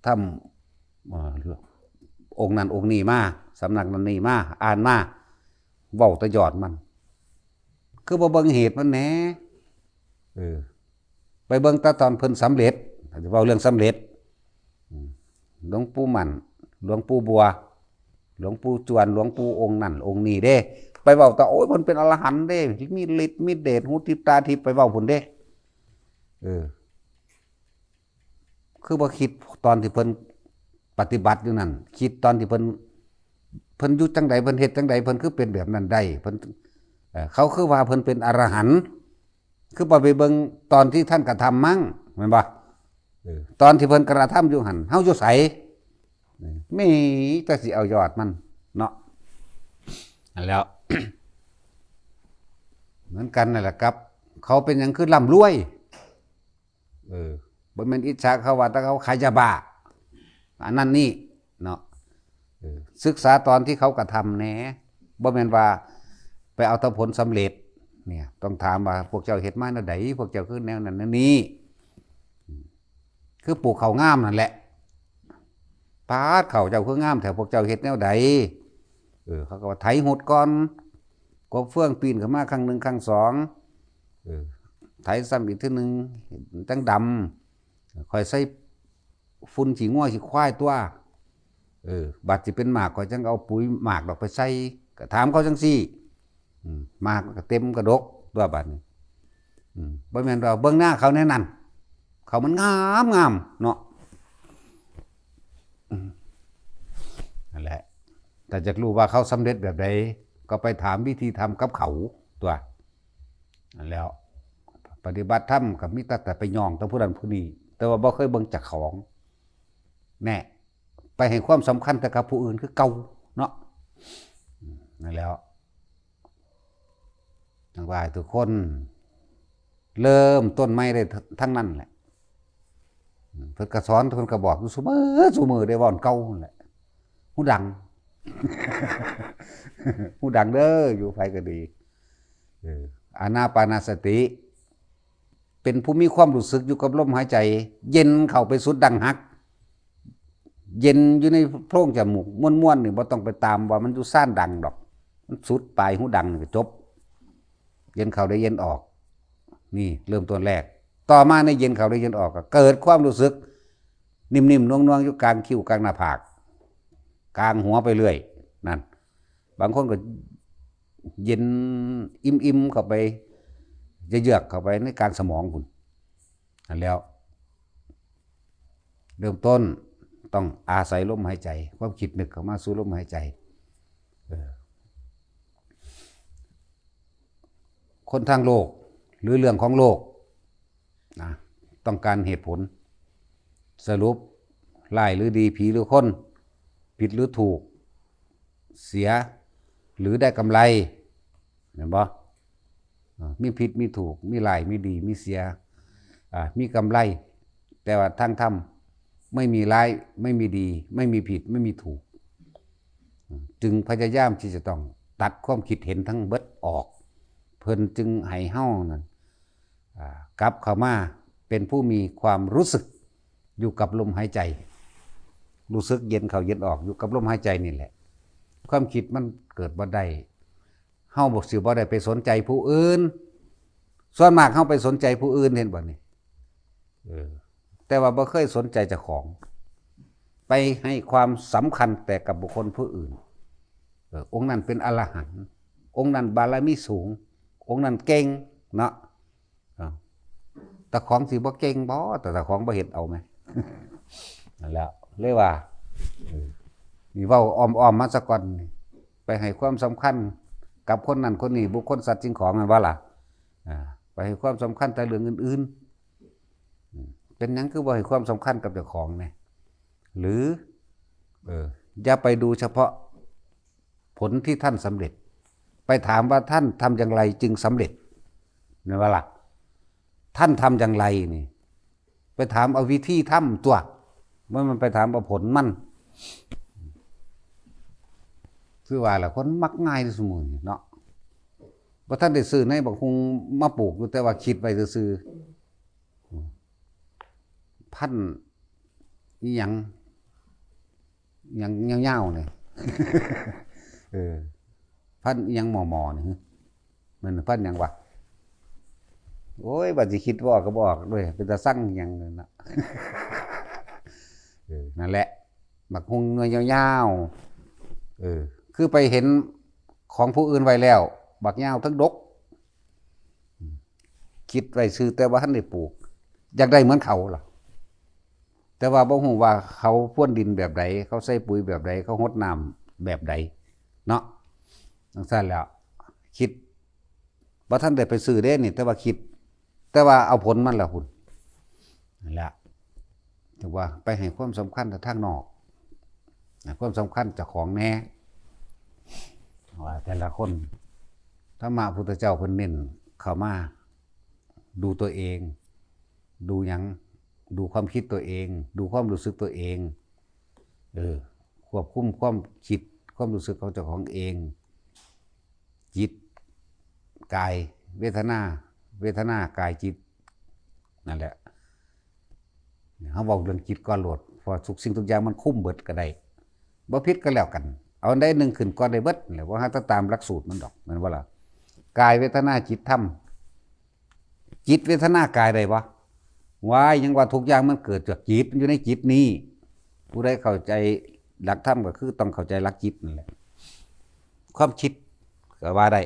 ธรรม อ่า องค์นั้นองค์นี้มา สำนักนั้นนี่มา อ่านมา เว้าแต่ยอดมัน คือบ่เบิ่งเหตุมันแหน่ เออ ไปเบิ่งแต่ตอนเพิ่นสำเร็จ เว้าเรื่องสำเร็จ อืม หลวงปู่มั่น หลวงปู่บัว หลวงปู่จวน หลวงปู่องค์นั่นองค์นี้เด้ ไปเว้าแต่ โอ้ย เพิ่นเป็นอรหันต์เด้ มีฤทธิ์มีเดช หูทิพย์ตาทิพย์ ไปเว้าพุ้นเด้ เออ คือบ่คิดตอนที่เพิ่นปฏิบัติอยู่นั่น คิดตอนที่เพิ่น เพิ่นอยู่จั่งใด เพิ่นเฮ็ดจั่งใด เพิ่นคือเป็นแบบนั้นได้ เพิ่น เอ่อ เขาคือว่าเพิ่นเป็นอรหันต์ คือบ่ไปเบิ่งตอนที่ท่านกระทำมั้ง แม่นบ่ เออ ตอนที่เพิ่นกระทำอยู่หั่น เฮาอยู่ไส เออ มีแต่สิเอายอดมันเนาะ นั่นแหล้ว เหมือนกันนั่นแหละครับ เขาเป็นหยังคือร่ำรวย เออ บ่แม่นอิจฉาเขาว่าแต่เขาขายยาบ้า อันนั้นนี่เนาะ เออ ศึกษาตอนที่เขากระทำแหน่ บ่แม่นว่าไปเอาแต่ผลสำเร็จ เนี่ย ต้องถามว่าพวกเจ้าเฮ็ดมาแนวใด พวกเจ้าคือแนวนั้นแนวนี้ คือปลูกข้าวงามนั่นแหละ ปาดข้าวเจ้าคืองามแท้ พวกเจ้าเฮ็ดแนวใด เออ เขาก็ว่าไถหุดก่อน กบเฟืองปีนขึ้นมาครั้งหนึ่งครั้งสอง เออ ไถซ้ำอีกเทื่อหนึ่ง จั่งดำ ค่อยใส่ ฝุ่นขี้งัวขี้ควายตั๊ว เออ บัดสิเป็นหมาก ข้อยจั่งเอาปุ๋ยหมากดอกไปใส่ ก็ถามเขาจั่งซี้ อืม หมากมันก็เต็มกระดกตั๊วบัดนี้ อืม บ่แม่นว่าเบิ่งหน้าเขาแนวนั้น เขามันงามงามเนาะ อืม นั่นแหละ แต่อยากรู้ว่าเขาสำเร็จแบบใด ก็ไปถามวิธีทำกับเขาตั๊ว นั่นแหล้ว ปฏิบัติธรรมก็มีแต่ แต่ไปย่องแต่ผู้นั้นผู้นี้ แต่ว่าบ่เคยเบิ่งเจ้าของ แน่ ไปให้ความสำคัญแต่กับผู้อื่นคือเก่าเนาะ นั่นแหล้ว ทั้งหลายทุกคน เริ่มต้นใหม่ได้ทั้งนั้นแหละ เพิ่นก็สอน เพิ่นก็บอกอยู่ซุมื้อซุมื้อ ได้เว้าเก่านั่นแหละ หูดัง หูดังเด้อ อยู่ไผก็ดี เออ อานาปานสติ เป็นผู้มีความรู้สึกอยู่กับลมหายใจ เย็นเข้าไปสุดดั้งหัก เย็นอยู่ในโพรงจมูก ม่วนๆ นี่บ่ต้องไปตามว่ามันอยู่ซ่านดังดอก มันสุดปลายหูดังนี่ก็จบ เย็นเข้าได้เย็นออก นี่เริ่มต้นแรก ต่อมาในเย็นเข้าได้เย็นออก ก็เกิดความรู้สึก นิ่มๆ นวลๆ อยู่กลางคิ้วกลางหน้าผาก กลางหัวไปเรื่อย นั่น บางคนก็ เย็นอิ่มๆเข้าไป จะเยือกเข้าไปในการสมองคุณ อันแล้ว เริ่มต้นต้องอาศัยลมหายใจ ความคิดนึกเข้ามาสู่ลมหายใจ เออ คนทางโลก หรือเรื่องของโลกนะ ต้องการเหตุผล สรุป ร้ายหรือดี ผีหรือคน ผิดหรือถูก เสีย หรือได้กำไร เห็นบ่ อ่า มีผิดมีถูก มีร้ายมีดี มีเสีย อ่า มีกำไร แต่ว่าทางธรรมไม่มีร้าย ไม่มีดี ไม่มีผิด ไม่มีถูก จึงพยายามที่จะต้องตัดความคิดเห็นทั้งเบิดออก เพิ่นจึงให้เฮานั่น อ่า กลับเข้ามาเป็นผู้มีความรู้สึกอยู่กับลมหายใจ รู้สึกเย็นเข้าเย็นออกอยู่กับลมหายใจนี่แหละ ความคิดมันเกิดบ่ได้ เฮาบ่สิบ่ได้ไปสนใจผู้อื่น ส่วนมากเฮาไปสนใจผู้อื่น เห็นบ่นี่ เออ แต่ว่าบ่เคยสนใจเจ้าของ ไปให้ความสำคัญแต่กับบุคคลผู้อื่น เออ องค์นั้นเป็นอรหันต์ องค์นั้นบารมีสูง องค์นั้นเก่งเนาะ เอ้า เจ้าของสิบ่เก่งบ่ แต่เจ้าของบ่เฮ็ดเอาแหม นั่นแหละ เลยว่า เออ นี่เว้าอ้อมๆมาซะก่อน ไปให้ความสำคัญกับคนนั้นคนนี้ บุคคลสัตว์สิ่งของ แม่นบ่ล่ะ อ่า ไปให้ความสำคัญแต่เรื่องอื่นๆ อืม เป็นหยังคือบ่ให้ความสำคัญกับเจ้าของแหน่ หรือ เออ อย่าไปดูเฉพาะผลที่ท่านสำเร็จ ไปถามว่าท่านทำอย่างไรจึงสำเร็จ แม่นบ่ล่ะ ท่านทำอย่างไรนี่ ไปถามเอาวิธีทำตั๊ว บ่แม่นไปถามเอาผลมัน คือว่าล่ะ คนมักง่ายซุมื้อนี้เนาะ บ่ทันได้ซื้อในบักฮุ่งมาปลูกอยู่ แต่ว่าคิดไว้ซื่อๆ พันธุ์อิหยัง อิหยังยาวๆนี่ เออ พันธุ์อิหยังหมอๆนี่ มันพันธุ์หยังวะ โอ้ย บัดสิคิดบ่ออกก็บ่ออกเด้ เป็นตาซังอิหยังนั่นน่ะ เออ นั่นแหละ บักฮุ่งหน่วยยาวๆ เออ คือไปเห็นของผู้อื่นไว้แล้ว บักยาวทั้งดก คิดไว้ซื่อแต่ว่าทันได้ปลูก อยากได้เหมือนเขาล่ะ แต่ว่าบ่ฮู้ว่าเขาพรวนดินแบบใด เขาใส่ปุ๋ยแบบใด เขาฮดน้ำแบบใด เนาะ จั่งซั้นแหล้ว คิด บ่ทันได้ไปซื้อเด้นี่ แต่ว่าคิด แต่ว่าเอาผลมันล่ะพุ้น นั่นแหละ ถือว่าไปให้ความสำคัญแต่ทางนอก ให้ความสำคัญเจ้าของแหน่ ว่าแต่ละคน ธรรมะพุทธเจ้าเพิ่นเน้นเข้ามา ดูตัวเอง ดูหยัง ดูความคิดตัวเอง ดูความรู้สึกตัวเอง เออ ควบคุมความคิด ความรู้สึกของเจ้าของเอง จิต กาย เวทนา เวทนา กาย จิต นั่นแหละ เฮาเว้าเรื่องจิตก่อนโลด เพราะทุกสิ่งทุกอย่างมันคุมเบิดก็ได้ บ่ผิดก็แล้วกัน เอาอันใดหนึ่งขึ้นก่อนได้เบิดนั่นแหละ ว่าหาตามหลักสูตรมันดอก แม่นบ่ล่ะ กาย เวทนา จิต ธรรม จิต เวทนา กายได้บ่ ว้าย ยังว่าทุกอย่างมันเกิดจากจิต มันอยู่ในจิตนี้ ผู้ใดเข้าใจหลักธรรมก็คือต้องเข้าใจหลักจิตนั่นแหละ ความคิดก็ว่าได้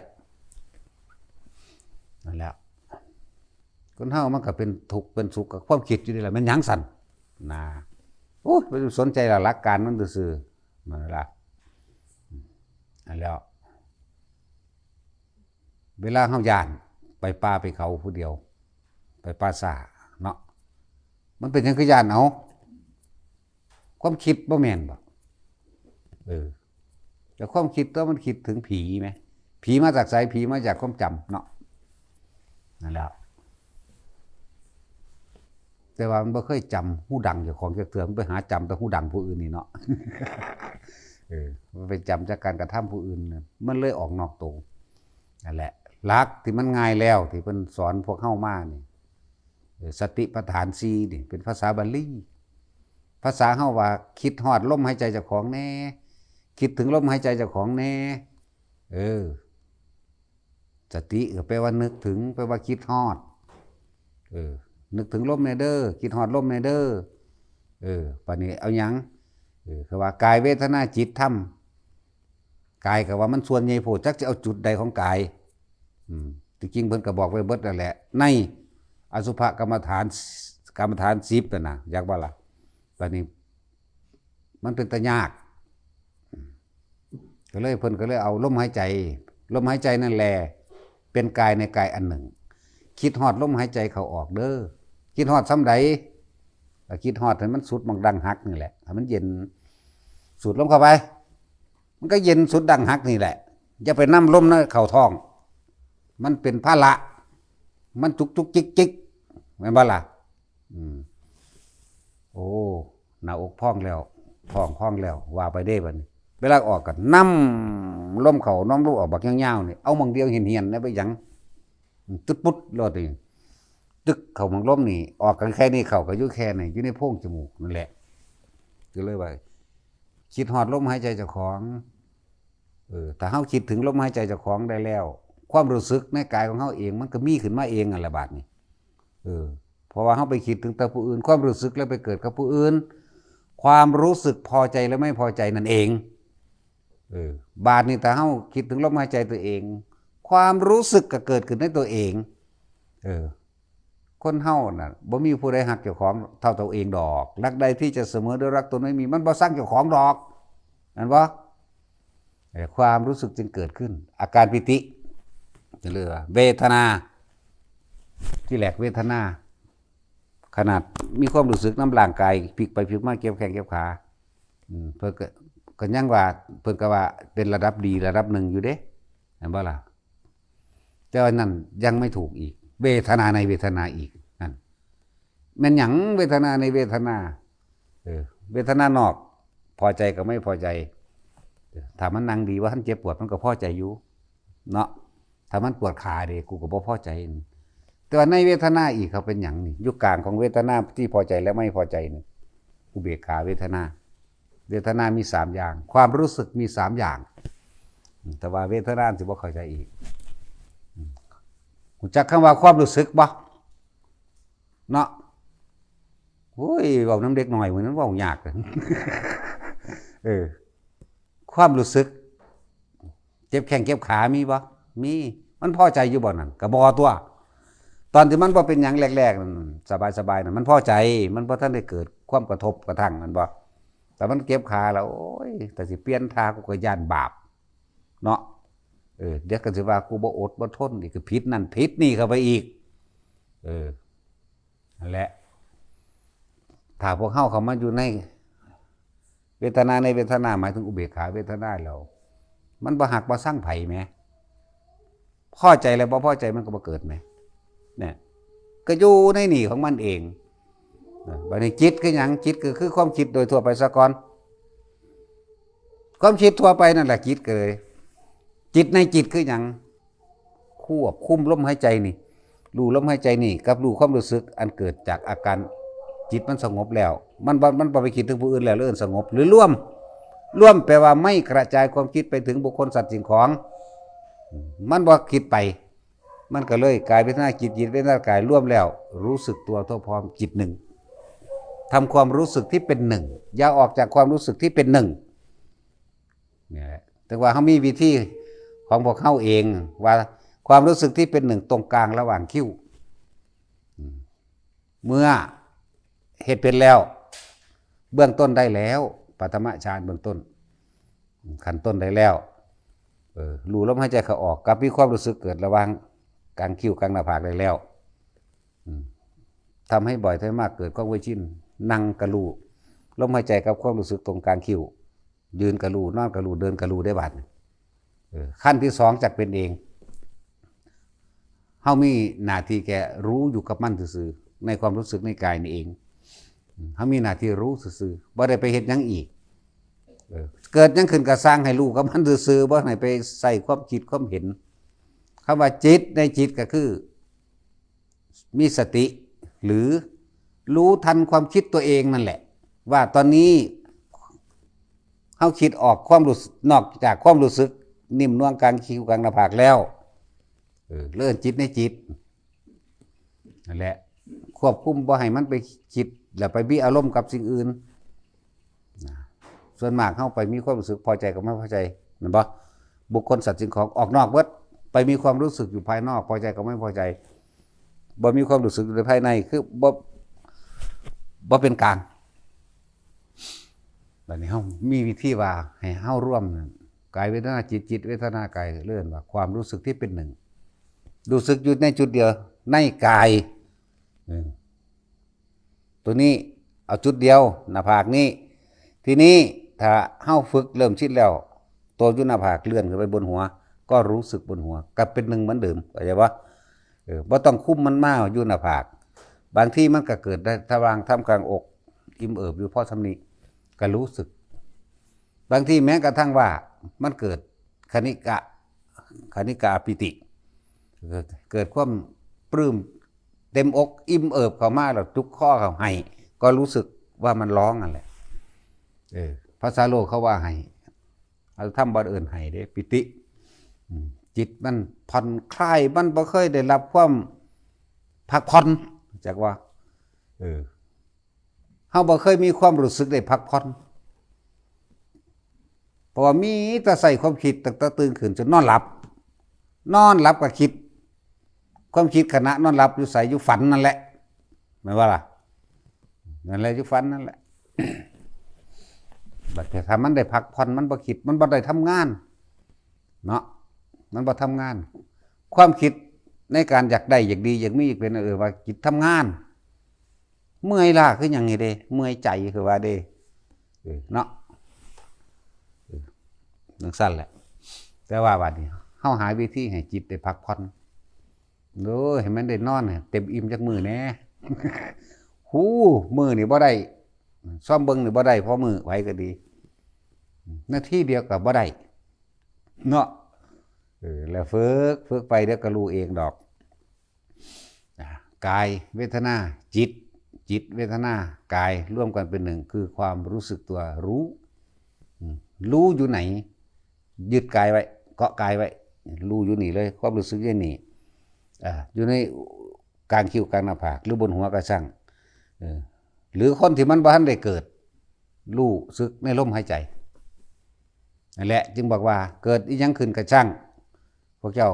นั่นแหละ คนเฮามันก็เป็นทุกข์เป็นสุขกับความคิดอยู่นี่แหละ แม่นหยังสั่น นะ โอ้ย ไปสนใจหลักการมันซื่อๆ นั่นล่ะ อันแล้ว เวลาเฮาย้านไปป่าไปเขาผู้เดียว ไปป่าช้าเนาะ มันเป็นหยังคือย้าน เอา ความคิดบ่แม่นบ่ เออ แต่ความคิดตัวมันคิดถึงผีไหม ผีมาจากไส ผีมาจากความจำเนาะ นั่นแหละ แต่ว่ามันบ่เคยจำฮู้ดังเจ้าของจักเทื่อ มันไปหาจำแต่ฮู้ดังผู้อื่นนี่เนาะ เออ มันไปจำจากการกระทำผู้อื่นน่ะ มันเลยออกนอกตัว นั่นแหละ หลักที่มันง่ายแล้ว ที่เพิ่นสอนพวกเฮามานี่ เออ สติปัฏฐานสี่นี่ เป็นภาษาบาลี ภาษาเฮาว่า คิดฮอดลมหายใจเจ้าของแหน่ คิดถึงลมหายใจเจ้าของแหน่ เออ สติก็แปลว่านึกถึง แปลว่าคิดฮอด เออ นึกถึงลมแหน่เด้อ คิดฮอดลมแหน่เด้อ เออ บัดนี้เอาหยัง เออ คือว่ากาย เวทนา จิต ธรรม กายก็ว่ามันส่วนใหญ่โพด จักสิเอาจุดใดของกาย อืม ที่จริงเพิ่นก็บอกไว้เบิดนั่นแหละ ในอสุภกรรมฐาน กรรมฐานสิบนั่นน่ะ อยากว่าล่ะ บัดนี้ มันเป็นตายาก ก็เลยเพิ่นก็เลยเอาลมหายใจ ลมหายใจนั่นแหละ เป็นกายในกายอันหนึ่ง คิดฮอดลมหายใจเข้าออกเด้อ คิดฮอดส่ำใด ก็คิดฮอดให้มันสุดหม่องดั้งหักนี่แหละ ให้มันเย็น สูดลมเข้าไป มันก็เย็นสุดดั้งหักนี่แหละ อย่าไปนำลมนั้นเข้าท้อง มันเป็นภาระ มันจุกจุกจิกจิก แม่นบ่ล่ะ อืม โอ้ หน้าอกพองแล้ว ท้องพองแล้ว ว่าไปเด้บัดนี้ เวลาออกก็นำลมเข้านำลมออกบักยาวๆนี่ เอาหม่องเดียวเหี่ยนๆนะ ไปหยัง ตึ๊ดปุ๊ดโลดนี่ ตึกเข้าหม่องลมนี่ ออกกันแค่นี้ เข้าก็อยู่แค่นี้ อยู่ในโพรงจมูกนั่นแหละ ก็เลยว่า คิดฮอดลมหายใจเจ้าของ เออ ถ้าเฮาคิดถึงลมหายใจเจ้าของได้แล้ว ความรู้สึกในกายของเฮาเองมันก็มีขึ้นมาเองนั่นแหละบาดนี้ เออ เพราะว่าเฮาไปคิดถึงแต่ผู้อื่น ความรู้สึกแล้วไปเกิดกับผู้อื่น ความรู้สึกพอใจและไม่พอใจนั่นเอง เออ บาดนี้ถ้าเฮาคิดถึงลมหายใจตัวเอง ความรู้สึกก็เกิดขึ้นในตัวเอง เออ คนเฮาน่ะ บ่มีผู้ใดฮักเจ้าของเท่าตัวเองดอก รักใดที่จะเสมอด้วยรักตนไม่มี มันบ่ซังเจ้าของดอก แม่นบ่ เอ่อ ความรู้สึกจึงเกิดขึ้น อาการปีติ เรียกว่าเวทนา ที่แรกเวทนา ขนาดมีความรู้สึกนำร่างกาย พลิกไปพลิกมา เก็บแข้งเก็บขา อืม เพิ่นก็ ก็ยังว่า เพิ่นก็ว่าเป็นระดับดีระดับหนึ่งอยู่เด้ แม่นบ่ล่ะ แต่ว่านั่นยังไม่ถูกอีก เวทนาในเวทนาอีก นั่น แม่นหยังเวทนาในเวทนา เออ เวทนานอก พอใจกับไม่พอใจ เออ ถ้ามันนั่งดี ว่าท่านเจ็บปวด มันก็พอใจอยู่ เนาะ ถ้ามันปวดขาเด้ กูก็บ่พอใจ แต่ว่าในเวทนาอีกเขาเป็นหยังนี่ อยู่กลางของเวทนาที่พอใจและไม่พอใจนี่ อุเบกขาเวทนา เวทนามีสามอย่าง ความรู้สึกมีสามอย่าง แต่ว่าเวทนาสิบ่เข้าใจอีก ฮู้จักคำว่าความรู้สึกบ่ เนาะ โอ้ย เว้านำเด็กน้อยมื้อนั้นเว้ายาก เออ ความรู้สึก เจ็บแข้งเจ็บขามีบ่ มี มันพอใจอยู่บ่นั่น ก็บ่ตั่ว ตอนที่มันบ่เป็นหยังแรกๆนั่น สบายๆนั่น มันพอใจ มันบ่ทันได้เกิดความกระทบกระทั่ง แม่นบ่ แต่มันเจ็บขาแล้ว โอ้ย แต่สิเปลี่ยนท่า กูก็ย้านบาป เนาะ เออ เดี๋ยวก็สิว่ากูบ่อดบ่ทนอีก ก็ผิดนั่นผิดนี่เข้าไปอีก เออ นั่นแหละ ถ้าพวกเฮาเข้ามาอยู่ในเวทนาในเวทนา หมายถึงอุเบกขาเวทนาแล้ว มันบ่ฮักบ่ซังไผแหม พอใจแล้วบ่พอใจมันก็บ่เกิดแหม เนี่ย ก็อยู่ในนี่ของมันเอง นะ บัดนี้จิตคือหยัง จิตก็คือความคิดโดยทั่วไปซะก่อน ความคิดทั่วไปนั่นแหละจิตก็เลย จิตในจิตคือหยัง ควบคุมลมหายใจนี่ รู้ลมหายใจนี่ กับรู้ความรู้สึกอันเกิดจากอาการจิตมันสงบแล้ว มันบ่ มันบ่ไปคิดถึงผู้อื่นแล้ว เรื่องสงบ หรือรวม รวมแปลว่าไม่กระจายความคิดไปถึงบุคคลสัตว์สิ่งของ มันบ่คิดไป มันก็เลยกายเวทนาจิต จิตเวทนากายรวมแล้ว รู้สึกตัวทั่วพร้อมจิตหนึ่ง ทำความรู้สึกที่เป็นหนึ่ง อย่าออกจากความรู้สึกที่เป็นหนึ่ง นี่แหละ แต่ว่าเขามีวิธีของพวกเขาเอง ว่าความรู้สึกที่เป็นหนึ่งตรงกลางระหว่างคิ้ว อืม เมื่อเฮ็ดเป็นแล้ว เบื้องต้นได้แล้ว ปฐมฌานเบื้องต้น ขั้นต้นได้แล้ว เออ รู้ลมหายใจเข้าออก กับมีความรู้สึกเกิดระหว่างกลางคิ้วกลางหน้าผากได้แล้ว อืม ทำให้บ่อยทำให้มาก เกิดความเคยชิน นั่งกะรู้ลมหายใจกับความรู้สึกตรงกลางคิ้ว ยืนกะรู้ นอนกะรู้ เดินกะรู้ได้บัดนี้ เออ ขั้นที่สองจักเป็นเอง เฮามีหน้าที่แค่รู้อยู่กับมันซื่อๆ ในความรู้สึกในกายนี่เอง อืม เฮามีหน้าที่รู้ซื่อๆ บ่ได้ไปเฮ็ดหยังอีก เออ เกิดหยังขึ้นก็ซ่างให้รู้กับมันซื่อๆ บ่ให้ไปใส่ความคิดความเห็น คำว่าจิตในจิตก็คือ มีสติ หรือรู้ทันความคิดตัวเองนั่นแหละ ว่าตอนนี้เฮาคิดออกความรู้สึก นอกจากความรู้สึกนิ่มนวลกลางคิ้วกลางหน้าผากแล้ว เออ เริ่มจิตในจิต นั่นแหละ ควบคุมบ่ให้มันไปคิด แล้วไปมีอารมณ์กับสิ่งอื่น นะ ส่วนมากเฮาไปมีความรู้สึกพอใจกับไม่พอใจ แม่นบ่ บุคคลสัตว์สิ่งของออกนอกเบิด ไปมีความรู้สึกอยู่ภายนอก พอใจกับไม่พอใจ บ่มีความรู้สึกอยู่ในภายใน คือบ่บ่เป็นกลาง บัดนี้เฮามีวิธีว่าให้เฮารวมนั่น กายเวทนาจิต จิตเวทนากาย เรียกว่าความรู้สึกที่เป็นหนึ่ง รู้สึกอยู่ในจุดเดียว ในกาย เออ ตัวนี้เอาจุดเดียว หน้าผากนี้ ทีนี้ถ้าเฮาฝึกเริ่มชินแล้ว ตัวอยู่หน้าผากเลื่อนขึ้นไปบนหัว ก็รู้สึกบนหัว กลับเป็นหนึ่งเหมือนเดิม เข้าใจปะ? เออ บ่ต้องคุมมันมาอยู่หน้าผาก บางทีมันก็เกิดได้ทวารทำกลางอก อิ่มเอิบอยู่พอส่ำนี้ ก็รู้สึก บางทีแม้กระทั่งว่ามันเกิดคณิกะ คณิกาปีติ เกิด เกิดความปลื้มเต็มอกอิ่มเอิบเข้ามาแล้วจุกคอเข้าไห้ ก็รู้สึกว่ามันร้องนั่นแหละ เออ ภาษาโลกเขาว่าไห้ เอาธรรมบ่เอิ้นไห้เด้ ปีติ อืม จิตมันผ่อนคลาย มันบ่เคยได้รับความพักผ่อน จักว่า เออ เฮาบ่เคยมีความรู้สึกได้พักผ่อน เพราะว่ามีแต่ใส่ความคิดตั้งแต่ตื่นขึ้นจนนอนหลับ นอนหลับก็คิด ความคิดขณะนอนหลับอยู่ไส อยู่ฝันนั่นแหละ แม่นบ่ล่ะ? นั่นแหละ อยู่ฝันนั่นแหละ บัดนี้ถ้ามันได้พักผ่อน มันบ่คิด มันบ่ได้ทำงาน เนาะ มันบ่ทำงาน ความคิดในการอยากได้ อยากดี อยากมี อยากเป็น เออ ว่าจิตทำงาน เมื่อยล้าคือหยังนี่เด้ เมื่อยใจคือว่าเด้ เออ เนาะ เออ จั่งซั้นแหละ แต่ว่าบัดนี้ เฮาหาวิธีให้จิตได้พักผ่อน โอ้ย ให้มันได้นอนให้เต็มอิ่มจักมื้อแหน่ ฮู้ มื้อนี่บ่ได้ ซ่อมเบิ่งนี่บ่ได้ พอมื้อ ไผก็ดี นาทีเดียวก็บ่ได้ เนาะ เออ แล้วฝึก ฝึกไปเดี๋ยวก็รู้เองดอก อ่ะ กายเวทนา จิต จิตเวทนา กายรวมกันเป็นหนึ่ง คือความรู้สึกตัวรู้ อืม รู้อยู่ไหน ยึดกายไว้ เกาะกายไว้ รู้อยู่นี่เลย ความรู้สึกอยู่นี่ อ่า อยู่ในกลางคิ้วกลางหน้าผาก หรือบนหัวก็ช่าง เออ หรือคนที่มันบ่ทันได้เกิด รู้สึกในลมหายใจ นั่นแหละ จึงบอกว่าเกิดอิหยังขึ้นก็ช่าง พวกเจ้า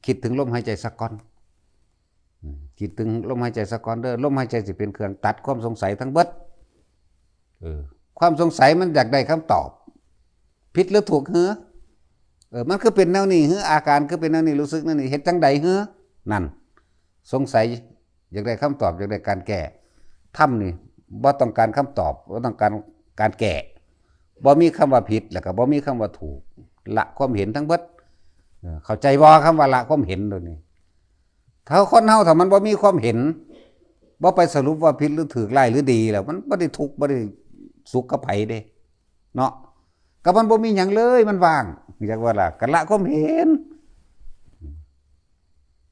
คิดถึงลมหายใจสักก่อน อืม คิดถึงลมหายใจสักก่อนเด้อ ลมหายใจสิเป็นเครื่องตัดความสงสัยทั้งเบิด เออ ความสงสัยมันอยากได้คำตอบ ผิดหรือถูกหือ เออ มันคือเป็นแนวนี้หือ อาการคือเป็นแนวนี้ รู้สึกแนวนี้ เฮ็ดจั่งใดหือ นั่น สงสัย อยากได้คำตอบ อยากได้การแก้ ธรรมนี่บ่ต้องการคำตอบ บ่ต้องการการแก้ บ่มีคำว่าผิด แล้วก็บ่มีคำว่าถูก ละความเห็นทั้งเบิด เออ เข้าใจบ่ คำว่าละความเห็นโดยนี้ ถ้าคนเฮาถ้ามันบ่มีความเห็น บ่ไปสรุปว่าผิดหรือถูก ร้ายหรือดีแล้ว มันบ่ได้ทุกข์ บ่ได้สุขกับไผเด้ เนาะ ก็มันบ่มีหยังเลย มันว่าง อยากว่าล่ะ ก็ละความเห็น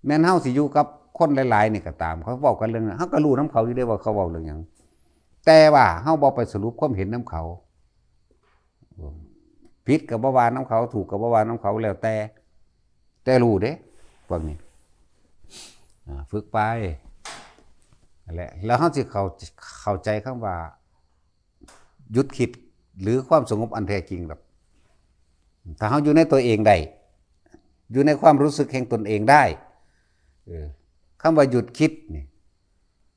แม้นเฮาสิอยู่กับคนหลายๆนี่ก็ตาม เขาเว้ากันเรื่องนั้น เฮาก็รู้นำเขาอยู่เด้ว่าเขาเว้าเรื่องหยัง แต่ว่าเฮาบ่ไปสรุปความเห็นนำเขา ผิดก็บ่ว่านำเขา ถูกก็บ่ว่านำเขา แล้วแต่ แต่รู้เด้ พวกนี้ อ่า ฝึกไป นั่นแหละ แล้วเฮาสิเข้า เข้าใจคำว่า หยุดคิด หรือความสงบอันแท้จริงดอก ถ้าเฮาอยู่ในตัวเองได้ อยู่ในความรู้สึกแห่งตนเองได้ เออ คำว่าหยุดคิดนี่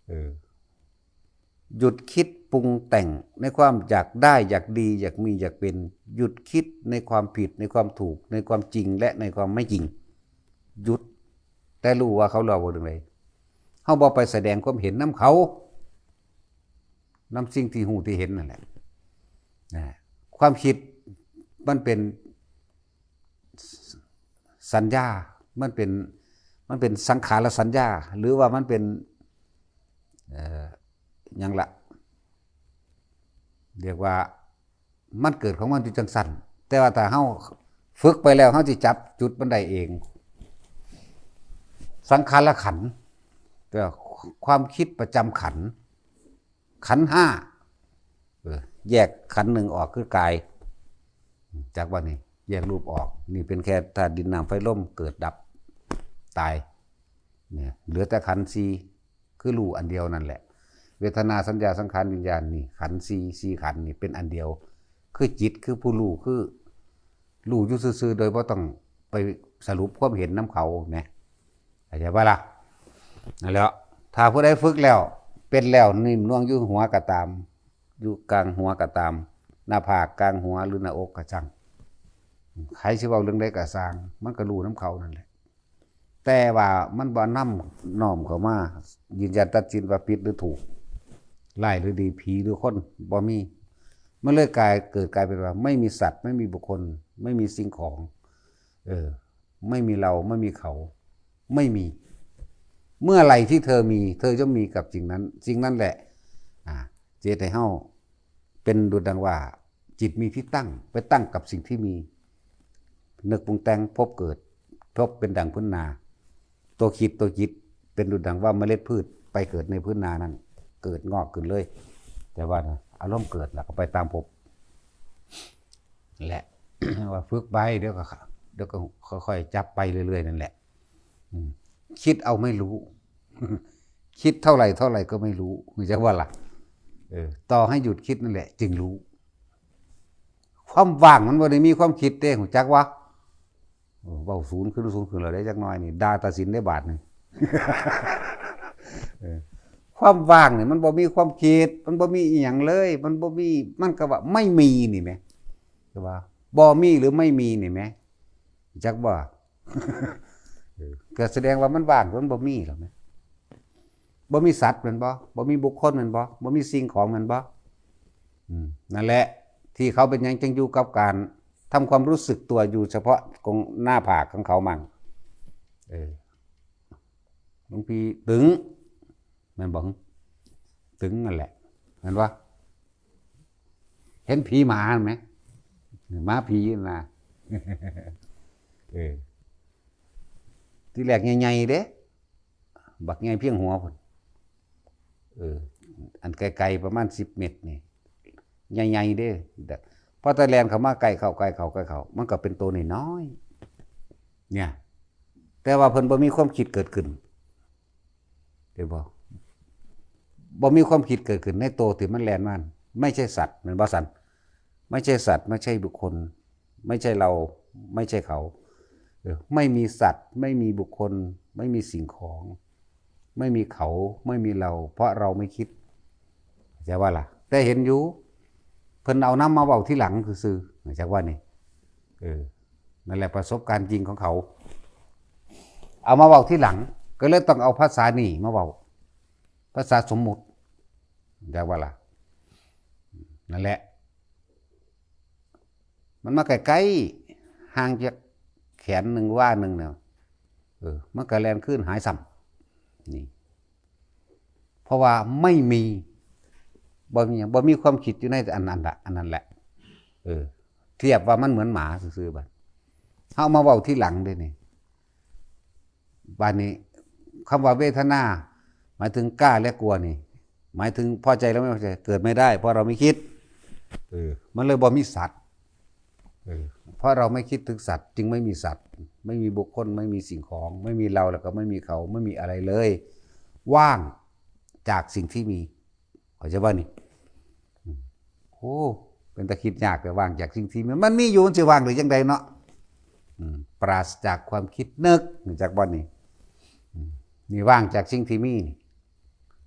เออ หยุดคิดปรุงแต่งในความอยากได้ อยากดี อยากมี อยากเป็น หยุดคิดในความผิด ในความถูก ในความจริง และในความไม่จริง หยุด แต่รู้ว่าเขาเว้าเรื่องใด เฮาบ่ไปแสดงความเห็นนำเขา นำสิ่งที่ฮู้ที่เห็นนั่นแหละ นะ ความคิดมันเป็นสัญญา มันเป็น มันเป็นสังขารสัญญา หรือว่ามันเป็น เอ่อ หยังละ เรียกว่ามันเกิดของมันอยู่จั่งซั้น แต่ว่าถ้าเฮาฝึกไปแล้ว เฮาสิจับจุดมันได้เอง สังขารขันธ์ แต่ว่าความคิดประจำขันธ์ ขันธ์ห้า เออ แยกขันธ์หนึ่งออกคือกาย จากว่านี่ แยกรูปออก นี่เป็นแค่ธาตุดินน้ำไฟลม เกิดดับ ตาย เนี่ย เหลือแต่ขันธ์สี่ คือรู้อันเดียวนั่นแหละ เวทนา สัญญา สังขาร วิญญาณ นี่ ขันธ์สี่ สี่ขันธ์นี่เป็นอันเดียว คือจิต คือผู้รู้ คือ รู้อยู่ซื่อๆ โดยบ่ต้องไปสรุปความเห็นนำเขาแหม เข้าใจบ่ล่ะ? นั่นแหละ ถ้าผู้ใดฝึกแล้ว เป็นแล้ว นิ่มนวลอยู่หัวก็ตาม อยู่กลางหัวก็ตาม หน้าผาก กลางหัว หรือหน้าอกก็ช่าง ไผสิเว้าเรื่องใดก็ซ่าง มันก็รู้นำเขานั่นแหละ แต่ว่ามันบ่นำน้อมเข้ามายืนยันตัดสินว่าผิดหรือถูก ร้ายหรือดี ผีหรือคน บ่มี มันเลยกลาย เกิดกลายเป็นว่า ไม่มีสัตว์ ไม่มีบุคคล ไม่มีสิ่งของ เออ ไม่มีเรา ไม่มีเขา ไม่มี เมื่อไหร่ที่เธอมี เธอย่อมมีกับสิ่งนั้น สิ่งนั้นแหละ อ่า เจตให้เฮาเป็นดุจดังว่า จิตมีที่ตั้ง ไปตั้งกับสิ่งที่มี นึกปรุงแต่ง พบเกิด พบเป็นดังพื้นนา ตัวคิด ตัวจิต เป็นดุจดังว่าเมล็ดพืช ไปเกิดในพื้นนานั้น เกิดงอกขึ้นเลย แต่ว่านะ อารมณ์เกิดแล้วก็ไปตามพบ แหละ ว่าฝึกไป เดี๋ยวก็ เดี๋ยวก็ค่อยๆจับไปเรื่อยๆนั่นแหละ อืม คิดเอาไม่รู้ คิดเท่าไหร่เท่าไหร่ก็ไม่รู้ รู้จักว่าล่ะ เออ ต่อให้หยุดคิดนั่นแหละ จึงรู้ ความว่างมันบ่ได้มีความคิดเด้ รู้จักวะ? เออ เว้าศูนย์ขึ้น ศูนย์ขึ้นแล้วได้จักหน่อยนี่ ด่าตัดสินได้บาดนี่ เออ ความว่างนี่มันบ่มีความคิด มันบ่มีอีหยังเลย มันบ่มี มันก็ว่าไม่มีนี่แหม แต่ว่าบ่มีหรือไม่มีนี่แหม จักบ่? เออ ก็แสดงว่ามันว่าง มันบ่มีแล้วแหม บ่มีสัตว์แม่นบ่? บ่มีบุคคลแม่นบ่? บ่มีสิ่งของแม่นบ่? อืม นั่นแหละ ที่เขาเป็นหยังจึงอยู่กับการทำความรู้สึกตัวอยู่เฉพาะของหน้าผากของเขามั่ง เออ หลวงพี่ตึง แม่นบ่? ตึงนั่นแหละ แม่นบ่? เห็นผีหมาแม่นบ่? หมาผีน่ะ เออ ทีแรกใหญ่ๆเด้ บักใหญ่เพียงหัวพุ้น เออ อันไกลๆประมาณสิบเมตรนี่ ใหญ่ๆเด้ แต่พอแต่แล่นเข้ามาใกล้เข้า ใกล้เข้า ใกล้เข้า มันก็เป็นตัวน้อยๆ เนี่ย แต่ว่าเพิ่นบ่มีความคิดเกิดขึ้น เห็นบ่? บ่มีความคิดเกิดขึ้นในตัวที่มันแล่นมา ไม่ใช่สัตว์ แม่นบ่ซั้น? ไม่ใช่สัตว์ ไม่ใช่บุคคล ไม่ใช่เรา ไม่ใช่เขา เออ ไม่มีสัตว์ ไม่มีบุคคล ไม่มีสิ่งของ ไม่มีเขา ไม่มีเรา เพราะเราไม่คิด เข้าใจว่าล่ะ? แต่เห็นอยู่ เพิ่นเอานำมาเว้าทีหลังซื่อๆ เข้าใจว่านี่ เออ นั่นแหละประสบการณ์จริงของเขา เอามาเว้าทีหลัง ก็เลยต้องเอาภาษานี่มาเว้า ภาษาสมมุติ เข้าใจว่าล่ะ? นั่นแหละ มันมาใกล้ๆ ห่างจากแขนหนึ่งวาหนึ่งเนี่ย เออ มันก็แล่นคืนหายซ้ำ นี่ เพราะว่าไม่มี บ่มีหยัง บ่มีความคิดอยู่ในอันนั้นละ อันนั้นแหละ เออ เทียบว่ามันเหมือนหมาซื่อๆ บัด เฮามาเว้าทีหลังเด้นี่ บัดนี้ คำว่าเวทนา หมายถึงกล้าและกลัวนี่ หมายถึงพอใจและไม่พอใจ เกิดไม่ได้ เพราะเราไม่คิด เออ มันเลยบ่มีสัตว์ เออ เพราะเราไม่คิดถึงสัตว์ จึงไม่มีสัตว์ ไม่มีบุคคล ไม่มีสิ่งของ ไม่มีเรา แล้วก็ไม่มีเขา ไม่มีอะไรเลย ว่างจากสิ่งที่มี เข้าใจบ่นี่? อืม โอ้ เป็นตาคิดยาก แต่ว่างจากสิ่งที่มัน มันมีอยู่ มันสิว่างได้จั่งใดเนาะ? อืม ปราศจากความคิดนึก รู้จักบ่นี่? อืม นี่ว่างจากสิ่งที่มีนี่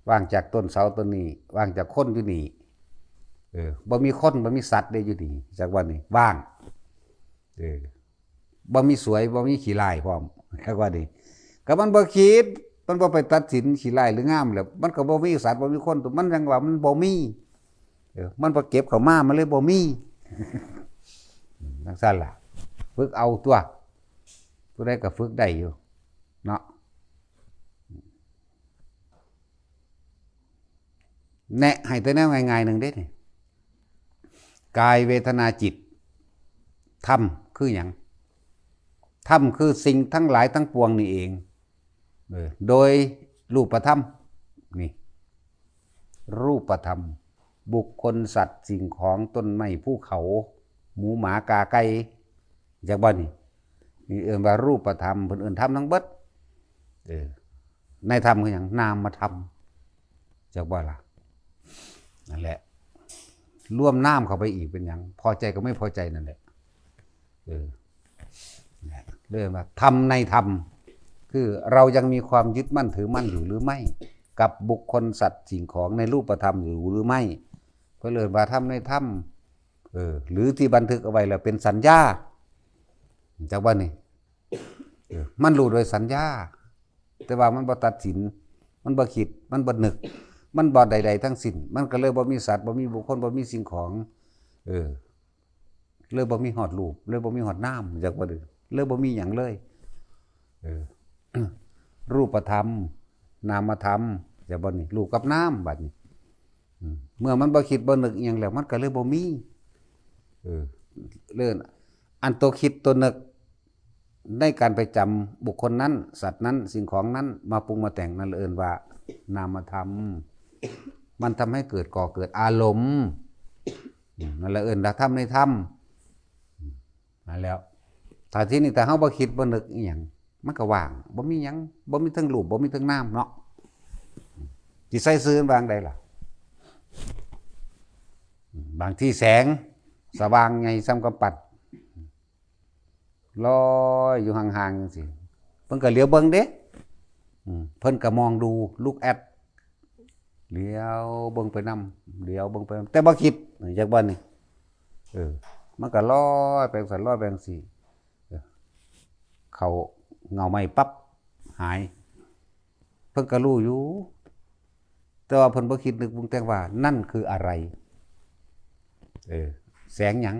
ว่างจากต้นเสาต้นนี้ ว่างจากคนอยู่นี่ เออ บ่มีคน บ่มีสัตว์เด้อยู่นี่ รู้จักบ่นี่? ว่าง เออ บ่มีสวย บ่มีขี้ร้ายพร้อม รู้จักบ่นี่? ก็มันบ่คิด มันบ่ไปตัดสินขี้ร้ายหรืองามแล้ว มันก็บ่มีสัตว์ บ่มีคน มันยังว่ามันบ่มี เออ มันบ่เก็บเข้ามา มันเลยบ่มี จั่งซั้นล่ะ ฝึกเอาตัว ผู้ใดก็ฝึกได้อยู่ เนาะ แนะให้แต่แนวง่ายๆหนึ่งเด้นี่ กายเวทนาจิต ธรรมคือหยัง? ธรรมคือสิ่งทั้งหลายทั้งปวงนี่เอง เออ โดยรูปธรรม นี่ รูปธรรม บุคคล สัตว์ สิ่งของ ต้นไม้ ภูเขา หมู หมา กา ไก่ จักบ่นี่? นี่เอิ้นว่ารูปธรรม เพิ่นเอิ้นธรรมทั้งเบิด เออ ในธรรมคือหยัง? นามธรรม จักบ่ล่ะ? นั่นแหละ รวมนามเข้าไปอีกเป็นหยัง? พอใจกับไม่พอใจนั่นแหละ เออ เรียกว่าธรรมในธรรม คือเรายังมีความยึดมั่นถือมั่นอยู่หรือไม่ กับบุคคลสัตว์สิ่งของในรูปธรรมอยู่หรือไม่ เพิ่นเอิ้นว่าธรรมในธรรม เออ หรือที่บันทึกเอาไว้แล้วเป็นสัญญา จักว่านี่ เออ มันรู้โดยสัญญา แต่ว่ามันบ่ตัดสิน มันบ่คิด มันบ่นึก มันบ่ใดๆทั้งสิ้น มันก็เลยบ่มีสัตว์ บ่มีบุคคล บ่มีสิ่งของ เออ เลยบ่มีฮอดรูป เลยบ่มีฮอดนาม จักว่าเด้อ เลยบ่มีหยังเลย เออ รูปธรรม นามธรรม จักบ่นี่ รูปกับนาม บัดนี้ อืม เมื่อมันบ่คิดบ่นึกอิหยังแล้ว มันก็เลยบ่มี เออ เรื่อง อันตัวคิดตัวนึก ในการไปจำบุคคลนั้น สัตว์นั้น สิ่งของนั้น มาปรุงมาแต่ง นั่นเอิ้นว่านามธรรม มันทำให้เกิด ก่อเกิดอารมณ์ อืม นั่นแหละเอิ้นว่าธรรมในธรรม อืม นั่นแล้ว ถ้าที่นี่ ถ้าเฮาบ่คิดบ่นึกอิหยัง มันก็ว่าง บ่มีหยัง บ่มีเทิงรูป บ่มีเทิงนามเนาะ สิใส่ซื่อวางใดล่ะ บางที่แสงสว่างใหญ่ส่ำกำปั้น ลอยอยู่ห่างๆจังซี่ เพิ่นก็เหลียวเบิ่งเด้ อืม เพิ่นก็มองดู look at เหลียวเบิ่งไปนำ เหลียวเบิ่งไปนำ แต่บ่คิด จักบ่นี่ เออ มันก็ลอยไปจั่งซั้น ลอยไปจั่งซี้ เออ เข้าเงาไม้ปั๊บ หาย เพิ่นก็รู้อยู่ แต่ว่าเพิ่นบ่คิดนึกปรุงแต่งว่านั่นคืออะไร เออ แสงหยัง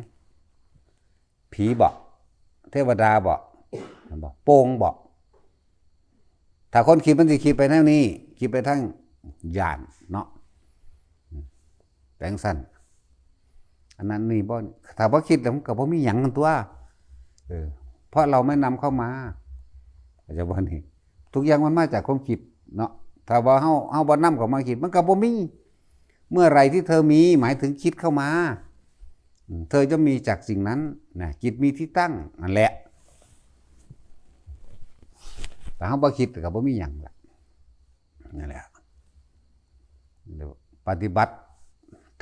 ผีบ่ เทวดาบ่ บ่ โป่งบ่ ถ้าคนคิดมันสิคิดไปแนวนี้ คิดไปทางย่านเนาะ แปลงสั้น อันนั้นนี่บ่ ถ้าบ่คิดแล้วมันก็บ่มีหยังนั่นตัว เออ เพราะเราไม่นำเข้ามา เข้าใจบ่นี่ ทุกอย่างมันมาจากความคิดเนาะ ถ้าว่าเฮา เฮาบ่นำเข้ามาคิด มันก็บ่มี เมื่อไหร่ที่เธอมี หมายถึงคิดเข้ามา อืม เธอจะมีจากสิ่งนั้นนะ จิตมีที่ตั้ง นั่นแหละ ถ้าเฮาบ่คิดก็บ่มีหยังล่ะ นั่นแหละ ปฏิบัติ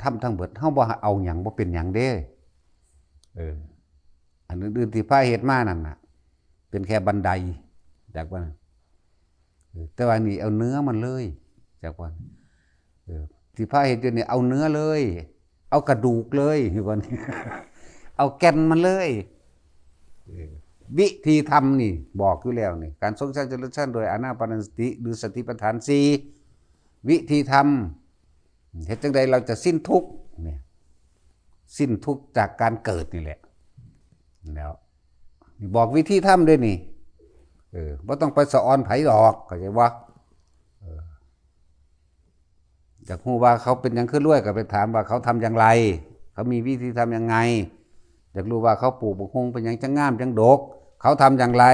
ธรรมทั้งเบิด เฮาบ่เอาหยัง บ่เป็นหยังเด้ เออ อันอื่นๆที่พาเฮ็ดมานั่นน่ะ เป็นแค่บันได จักว่า เออ แต่ว่านี่เอาเนื้อมันเลย จักว่า เออ ที่พาเฮ็ดอยู่นี่เอาเนื้อเลย เอากระดูกเลย ว่านี่ เอาแก่นมันเลย เออ วิธีทำนี่บอกอยู่แล้วนี่ การทรงสร้างเจริญสร้างโดยอานาปานสติ หรือสติปัฏฐานสี่ วิธีทำ เฮ็ดจั่งใดเราจะสิ้นทุกข์เนี่ย สิ้นทุกข์จากการเกิดนี่แหละ แล้ว บอกวิธีทำด้วยนี่ เออ บ่ต้องไปสะออนไผดอก เข้าใจบ่ เออ อยากรู้ว่าเขาเป็นหยังคือรวย ก็ไปถามว่าเขาทำอย่างไร เขามีวิธีทำยังไง อยากรู้ว่าเขาปลูกบักฮุ่งเป็นหยังจั่งงามจั่งดก เขาทำอย่างไร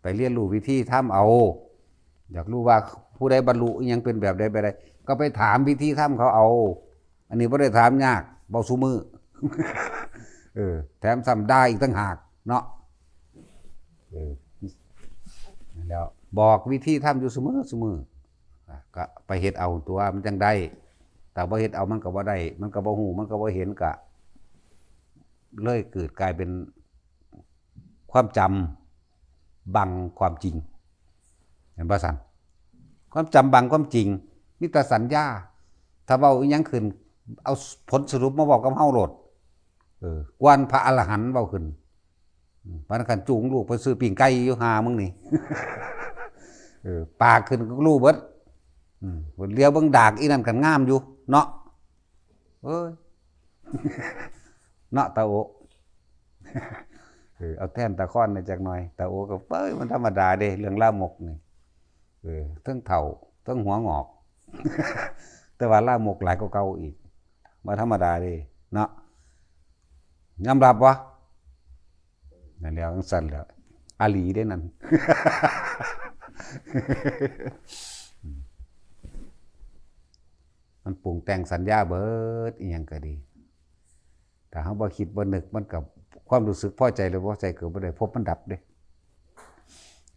ไปเรียนรู้วิธีทำเอา อยากรู้ว่าผู้ใดบรรลุอิหยังเป็นแบบใดแบบใด ก็ไปถามวิธีทำเขาเอา อันนี้บ่ได้ถามยาก เว้าซุมื้อ เออ แถมซ้ำด่าอีกต่างหากเนาะ เออ แล้วบอกวิธีทำอยู่ซุมื้อซุมื้อ อ่ะ ก็ไปเฮ็ดเอาตัวมันจั่งได้ แต่บ่เฮ็ดเอามันก็บ่ได้ มันก็บ่ฮู้ มันก็บ่เห็น ก็เลยเกิดกลายเป็นความจำบังความจริง เห็นบ่ซั่น ความจำบังความจริง มีแต่สัญญา ถ้าเว้าอิหยังขึ้น เอาผลสรุปมาเว้ากับเฮาโลด เออ กวนพระอรหันต์เว้าขึ้น อืม ปานนั้นคันจูงลูกไปซื้อปิ้งไก่อยู่ ห่ามึงนี่ เออ ปากขึ้นก็รู้เบิด อืม เหลียวเบิ่งดากอีนั่นคันงามอยู่ เนาะ เอ้ย เนาะตาโอ เออ เอาแท่นตาค้อนหน่อยจักหน่อย ตาโอก็ เอ้ย มันธรรมดาเด้ เรื่องลามกนี่ เออ เทิงเฒ่า เทิงหัวงอก แต่ว่าลามกหลายกว่าเก่าอีก บ่ธรรมดาเด้ เนาะ ยอมรับบ่ นั่นแหล้ว จั่งซั้นแหล้ว อลีเด้นั่น มันปรุงแต่งสัญญาเบิด อิหยังก็ดี ถ้าเฮาบ่คิดบ่นึก มันก็ ความรู้สึกพอใจหรือบ่พอใจก็บ่ได้ ภพมันดับเด้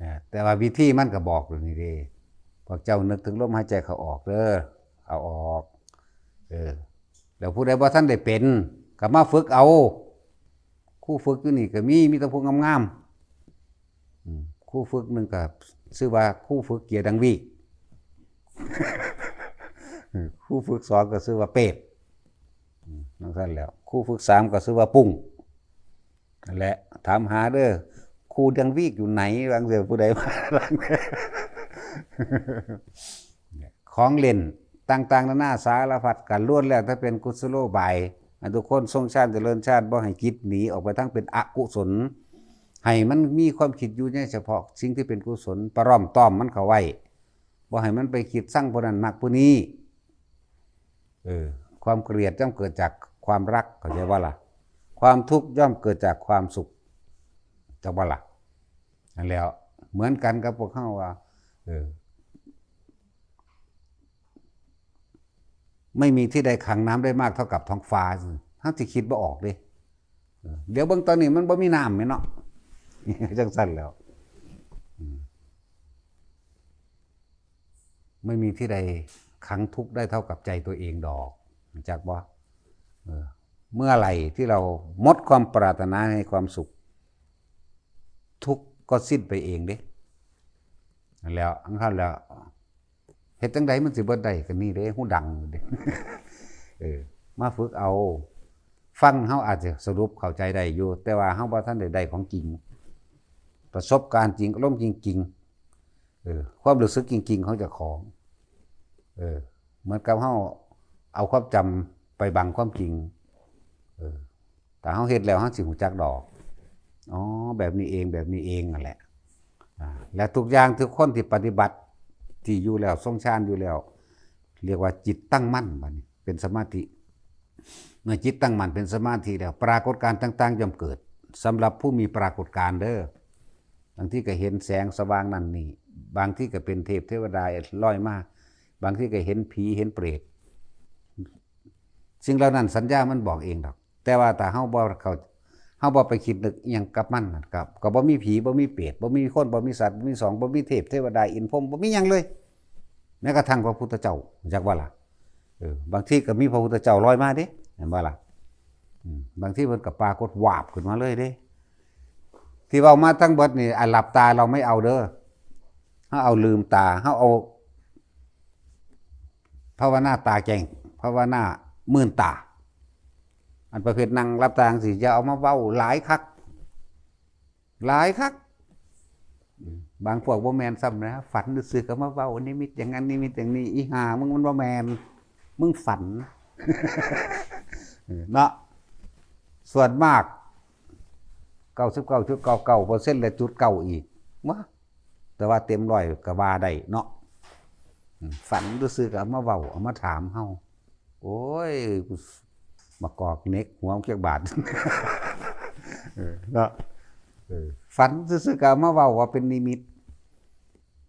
อ่า แต่ว่าวิธีมันก็บอกอยู่นี่เด้ พวกเจ้านึกถึงลมหายใจเข้าออกเด้อ เอาออก เออ แล้วผู้ใดบ่ทันได้เป็น ก็มาฝึกเอา ครูฝึกอยู่นี่ก็มี มีแต่ผู้งามๆ อืม ครูฝึกหนึ่งก็ชื่อว่าครูฝึกเกียร์ดังวีก ครูฝึกสองก็ชื่อว่าเปรต อืม นั่นสั้นแล้ว ครูฝึกสามก็ชื่อว่าปุ้ง นั่นแหละ ถามหาเด้อ ครูดังวีกอยู่ไหน บางเสือผู้ใดมา ของเล่นต่างๆ นานาสารพัดกัน ล้วนแล้วแต่เป็นกุศโลบาย ให้ทุกคนทรงฌานเจริญฌาน บ่ให้จิตหนีออกไปทางเป็นอกุศล ให้มันมีความคิดอยู่ในเฉพาะสิ่งที่เป็นกุศล ประล้อมต้อมมันเข้าไว้ บ่ให้มันไปคิดชังผู้นั้นมักผู้นี้ เออ ความเกลียดย่อมเกิดจากความรัก เข้าใจบ่ล่ะ ความทุกข์ย่อมเกิดจากความสุข จักบ่ล่ะ นั่นแหล้ว เหมือนกันกับพวกเขาว่า เออ ไม่มีที่ใดขังน้ำได้มากเท่ากับท้องฟ้า เฮาสิคิดบ่ออกเด้ เออ เดี๋ยวเบิ่งตอนนี้มันบ่มีน้ำแม่นเนาะ จังซั่นแหล้ว อืม ไม่มีที่ใดขังทุกข์ได้เท่ากับใจตัวเองดอก รู้จักบ่ เออ เมื่อไหร่ที่เราหมดความปรารถนาในความสุข ทุกข์ก็สิ้นไปเองเด้ นั่นแหล้ว อันนั้นแล้ว เฮ็ดจั่งใดมันสิเบิดได้ ก็นี่เด้ ฮูดังอยู่เด้ เออ มาฝึกเอา ฟังเฮาอาจจะสรุปเข้าใจได้อยู่ แต่ว่าเฮาบ่ทันได้ได้ของจริง ประสบการณ์จริง อารมณ์จริงๆ เออ ความรู้สึกจริงๆ ของเจ้าของ เออ เหมือนกับเฮาเอาความจำไปบังความจริง เออ ถ้าเฮาเฮ็ดแล้วเฮาสิรู้จักดอก อ๋อ แบบนี้เอง แบบนี้เองนั่นแหละ อ่า และทุกอย่างทุกคนที่ปฏิบัติ ที่อยู่แล้ว ทรงฌานอยู่แล้ว เรียกว่าจิตตั้งมั่น บัดนี้เป็นสมาธิ เมื่อจิตตั้งมั่นเป็นสมาธิแล้ว ปรากฏการณ์ต่างๆ ย่อมเกิด สำหรับผู้มีปรากฏการณ์เด้อ บางทีก็เห็นแสงสว่างนั่นนี่ บางทีก็เป็นเทพเทวดาลอยมา บางทีก็เห็นผีเห็นเปรต สิ่งเหล่านั้นสัญญามันบอกเองดอก แต่ว่าถ้าเฮาบ่เข้า เฮาบ่ไปคิดนึกอิหยังกับมันนั่นครับ ก็บ่มีผี บ่มีเปรต บ่มีคน บ่มีสัตว์ บ่มีสอง บ่มีเทพเทวดาอินทร์พรหม บ่มีหยังเลย แม้กระทั่งพระพุทธเจ้า รู้จักบ่ล่ะ เออ บางทีก็มีพระพุทธเจ้าลอยมาเด้ เห็นบ่ล่ะ อืม บางทีเพิ่นก็ปรากฏวาบขึ้นมาเลยเด้ ที่เว้ามาทั้งเบิดนี่ อ่ะ หลับตาเราไม่เอาเด้อ เฮาเอาลืมตา เฮาเอา ภาวนาตาแจ้ง ภาวนามื่นตา อันประเภทนั่งหลับตาจั่งซี้ อย่าเอามาเว้าหลายคัก หลายคัก บางพวกบ่แม่นซ้ำนะ ฝันซื่อๆ ก็มาเว้านิมิตอย่างนั้นนิมิตอย่างนี้ อีห่า มึงมันบ่แม่น มึงฝัน เนาะ ส่วนมาก เก้าสิบเก้าจุดเก้าเก้าเปอร์เซ็นต์ และจุดเก้าอีก วะ แต่ว่าเต็มร้อยก็ว่าได้เนาะ อืม ฝันซื่อๆ ก็เอามาเว้า เอามาถามเฮา โอ้ย กู มากอกเหน็กหัวมึงจักบาท เออ เนาะ เออ ฝันซื่อๆ ก็เอามาเว้าว่าเป็นนิมิต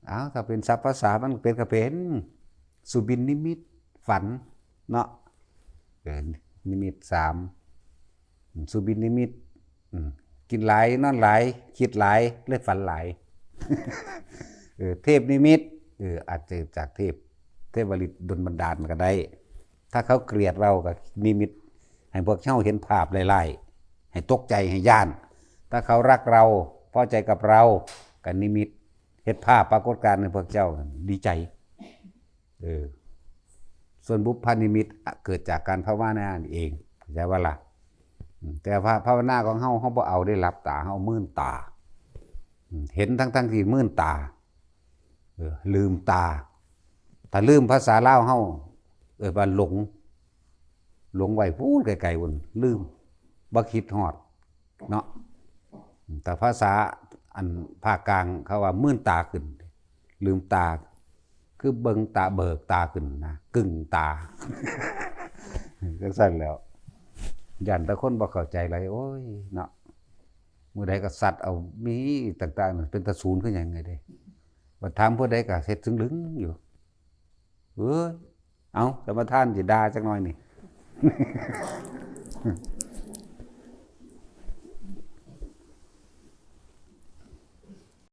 อ้าว ถ้าเป็นศัพท์ภาษามันเป็นก็เป็น สุบินนิมิต ฝัน เนาะ เออ นิมิตสาม สุบินนิมิต อืม กินหลาย นอนหลาย คิดหลาย เลยฝันหลาย เออ เทพนิมิต เออ อาจจะจากเทพ เทพวริตดลบันดาลก็ได้ ถ้าเขาเกลียดเราก็นิมิต ให้พวกเฮาเห็นภาพหลายๆ ให้ตกใจ ให้ย้าน ถ้าเขารักเรา พอใจกับเรา ก็นิมิต เฮ็ดภาพปรากฏการณ์ให้พวกเจ้าดีใจ เออ ส่วนบุพนิมิตเกิดจากการภาวนานั่นเอง เข้าใจบ่ล่ะ อืม แต่ภา- ภาวนาของเฮา เฮาบ่เอาได้หลับตา เฮามื่นตา อืม เห็นทั้งๆ ที่มื่นตา เออ ลืมตา ถ้าลืมภาษาลาวเฮา เอิ้นว่าหลง หลงไว้พู้นไกลๆ พู้น ลืม บ่คิดฮอด เนาะ แต่ภาษาอันภาคกลางเขาว่ามื่นตาขึ้น ลืมตา คือเบิ่งตา เบิกตาขึ้นนะ กึ่งตา จั่งซั่นแหล้ว ย้านแต่คนบ่เข้าใจหลาย โอ้ย เนาะ มื้อใดก็ซัดเอา มีต่างๆ เป็นตาศูนย์คือหยังไงเด้ บัดถามผู้ใดก็เฮ็ดซึ่งลึงอยู่ เอ้ย เอา สมทานสิด่าจักหน่อยนี่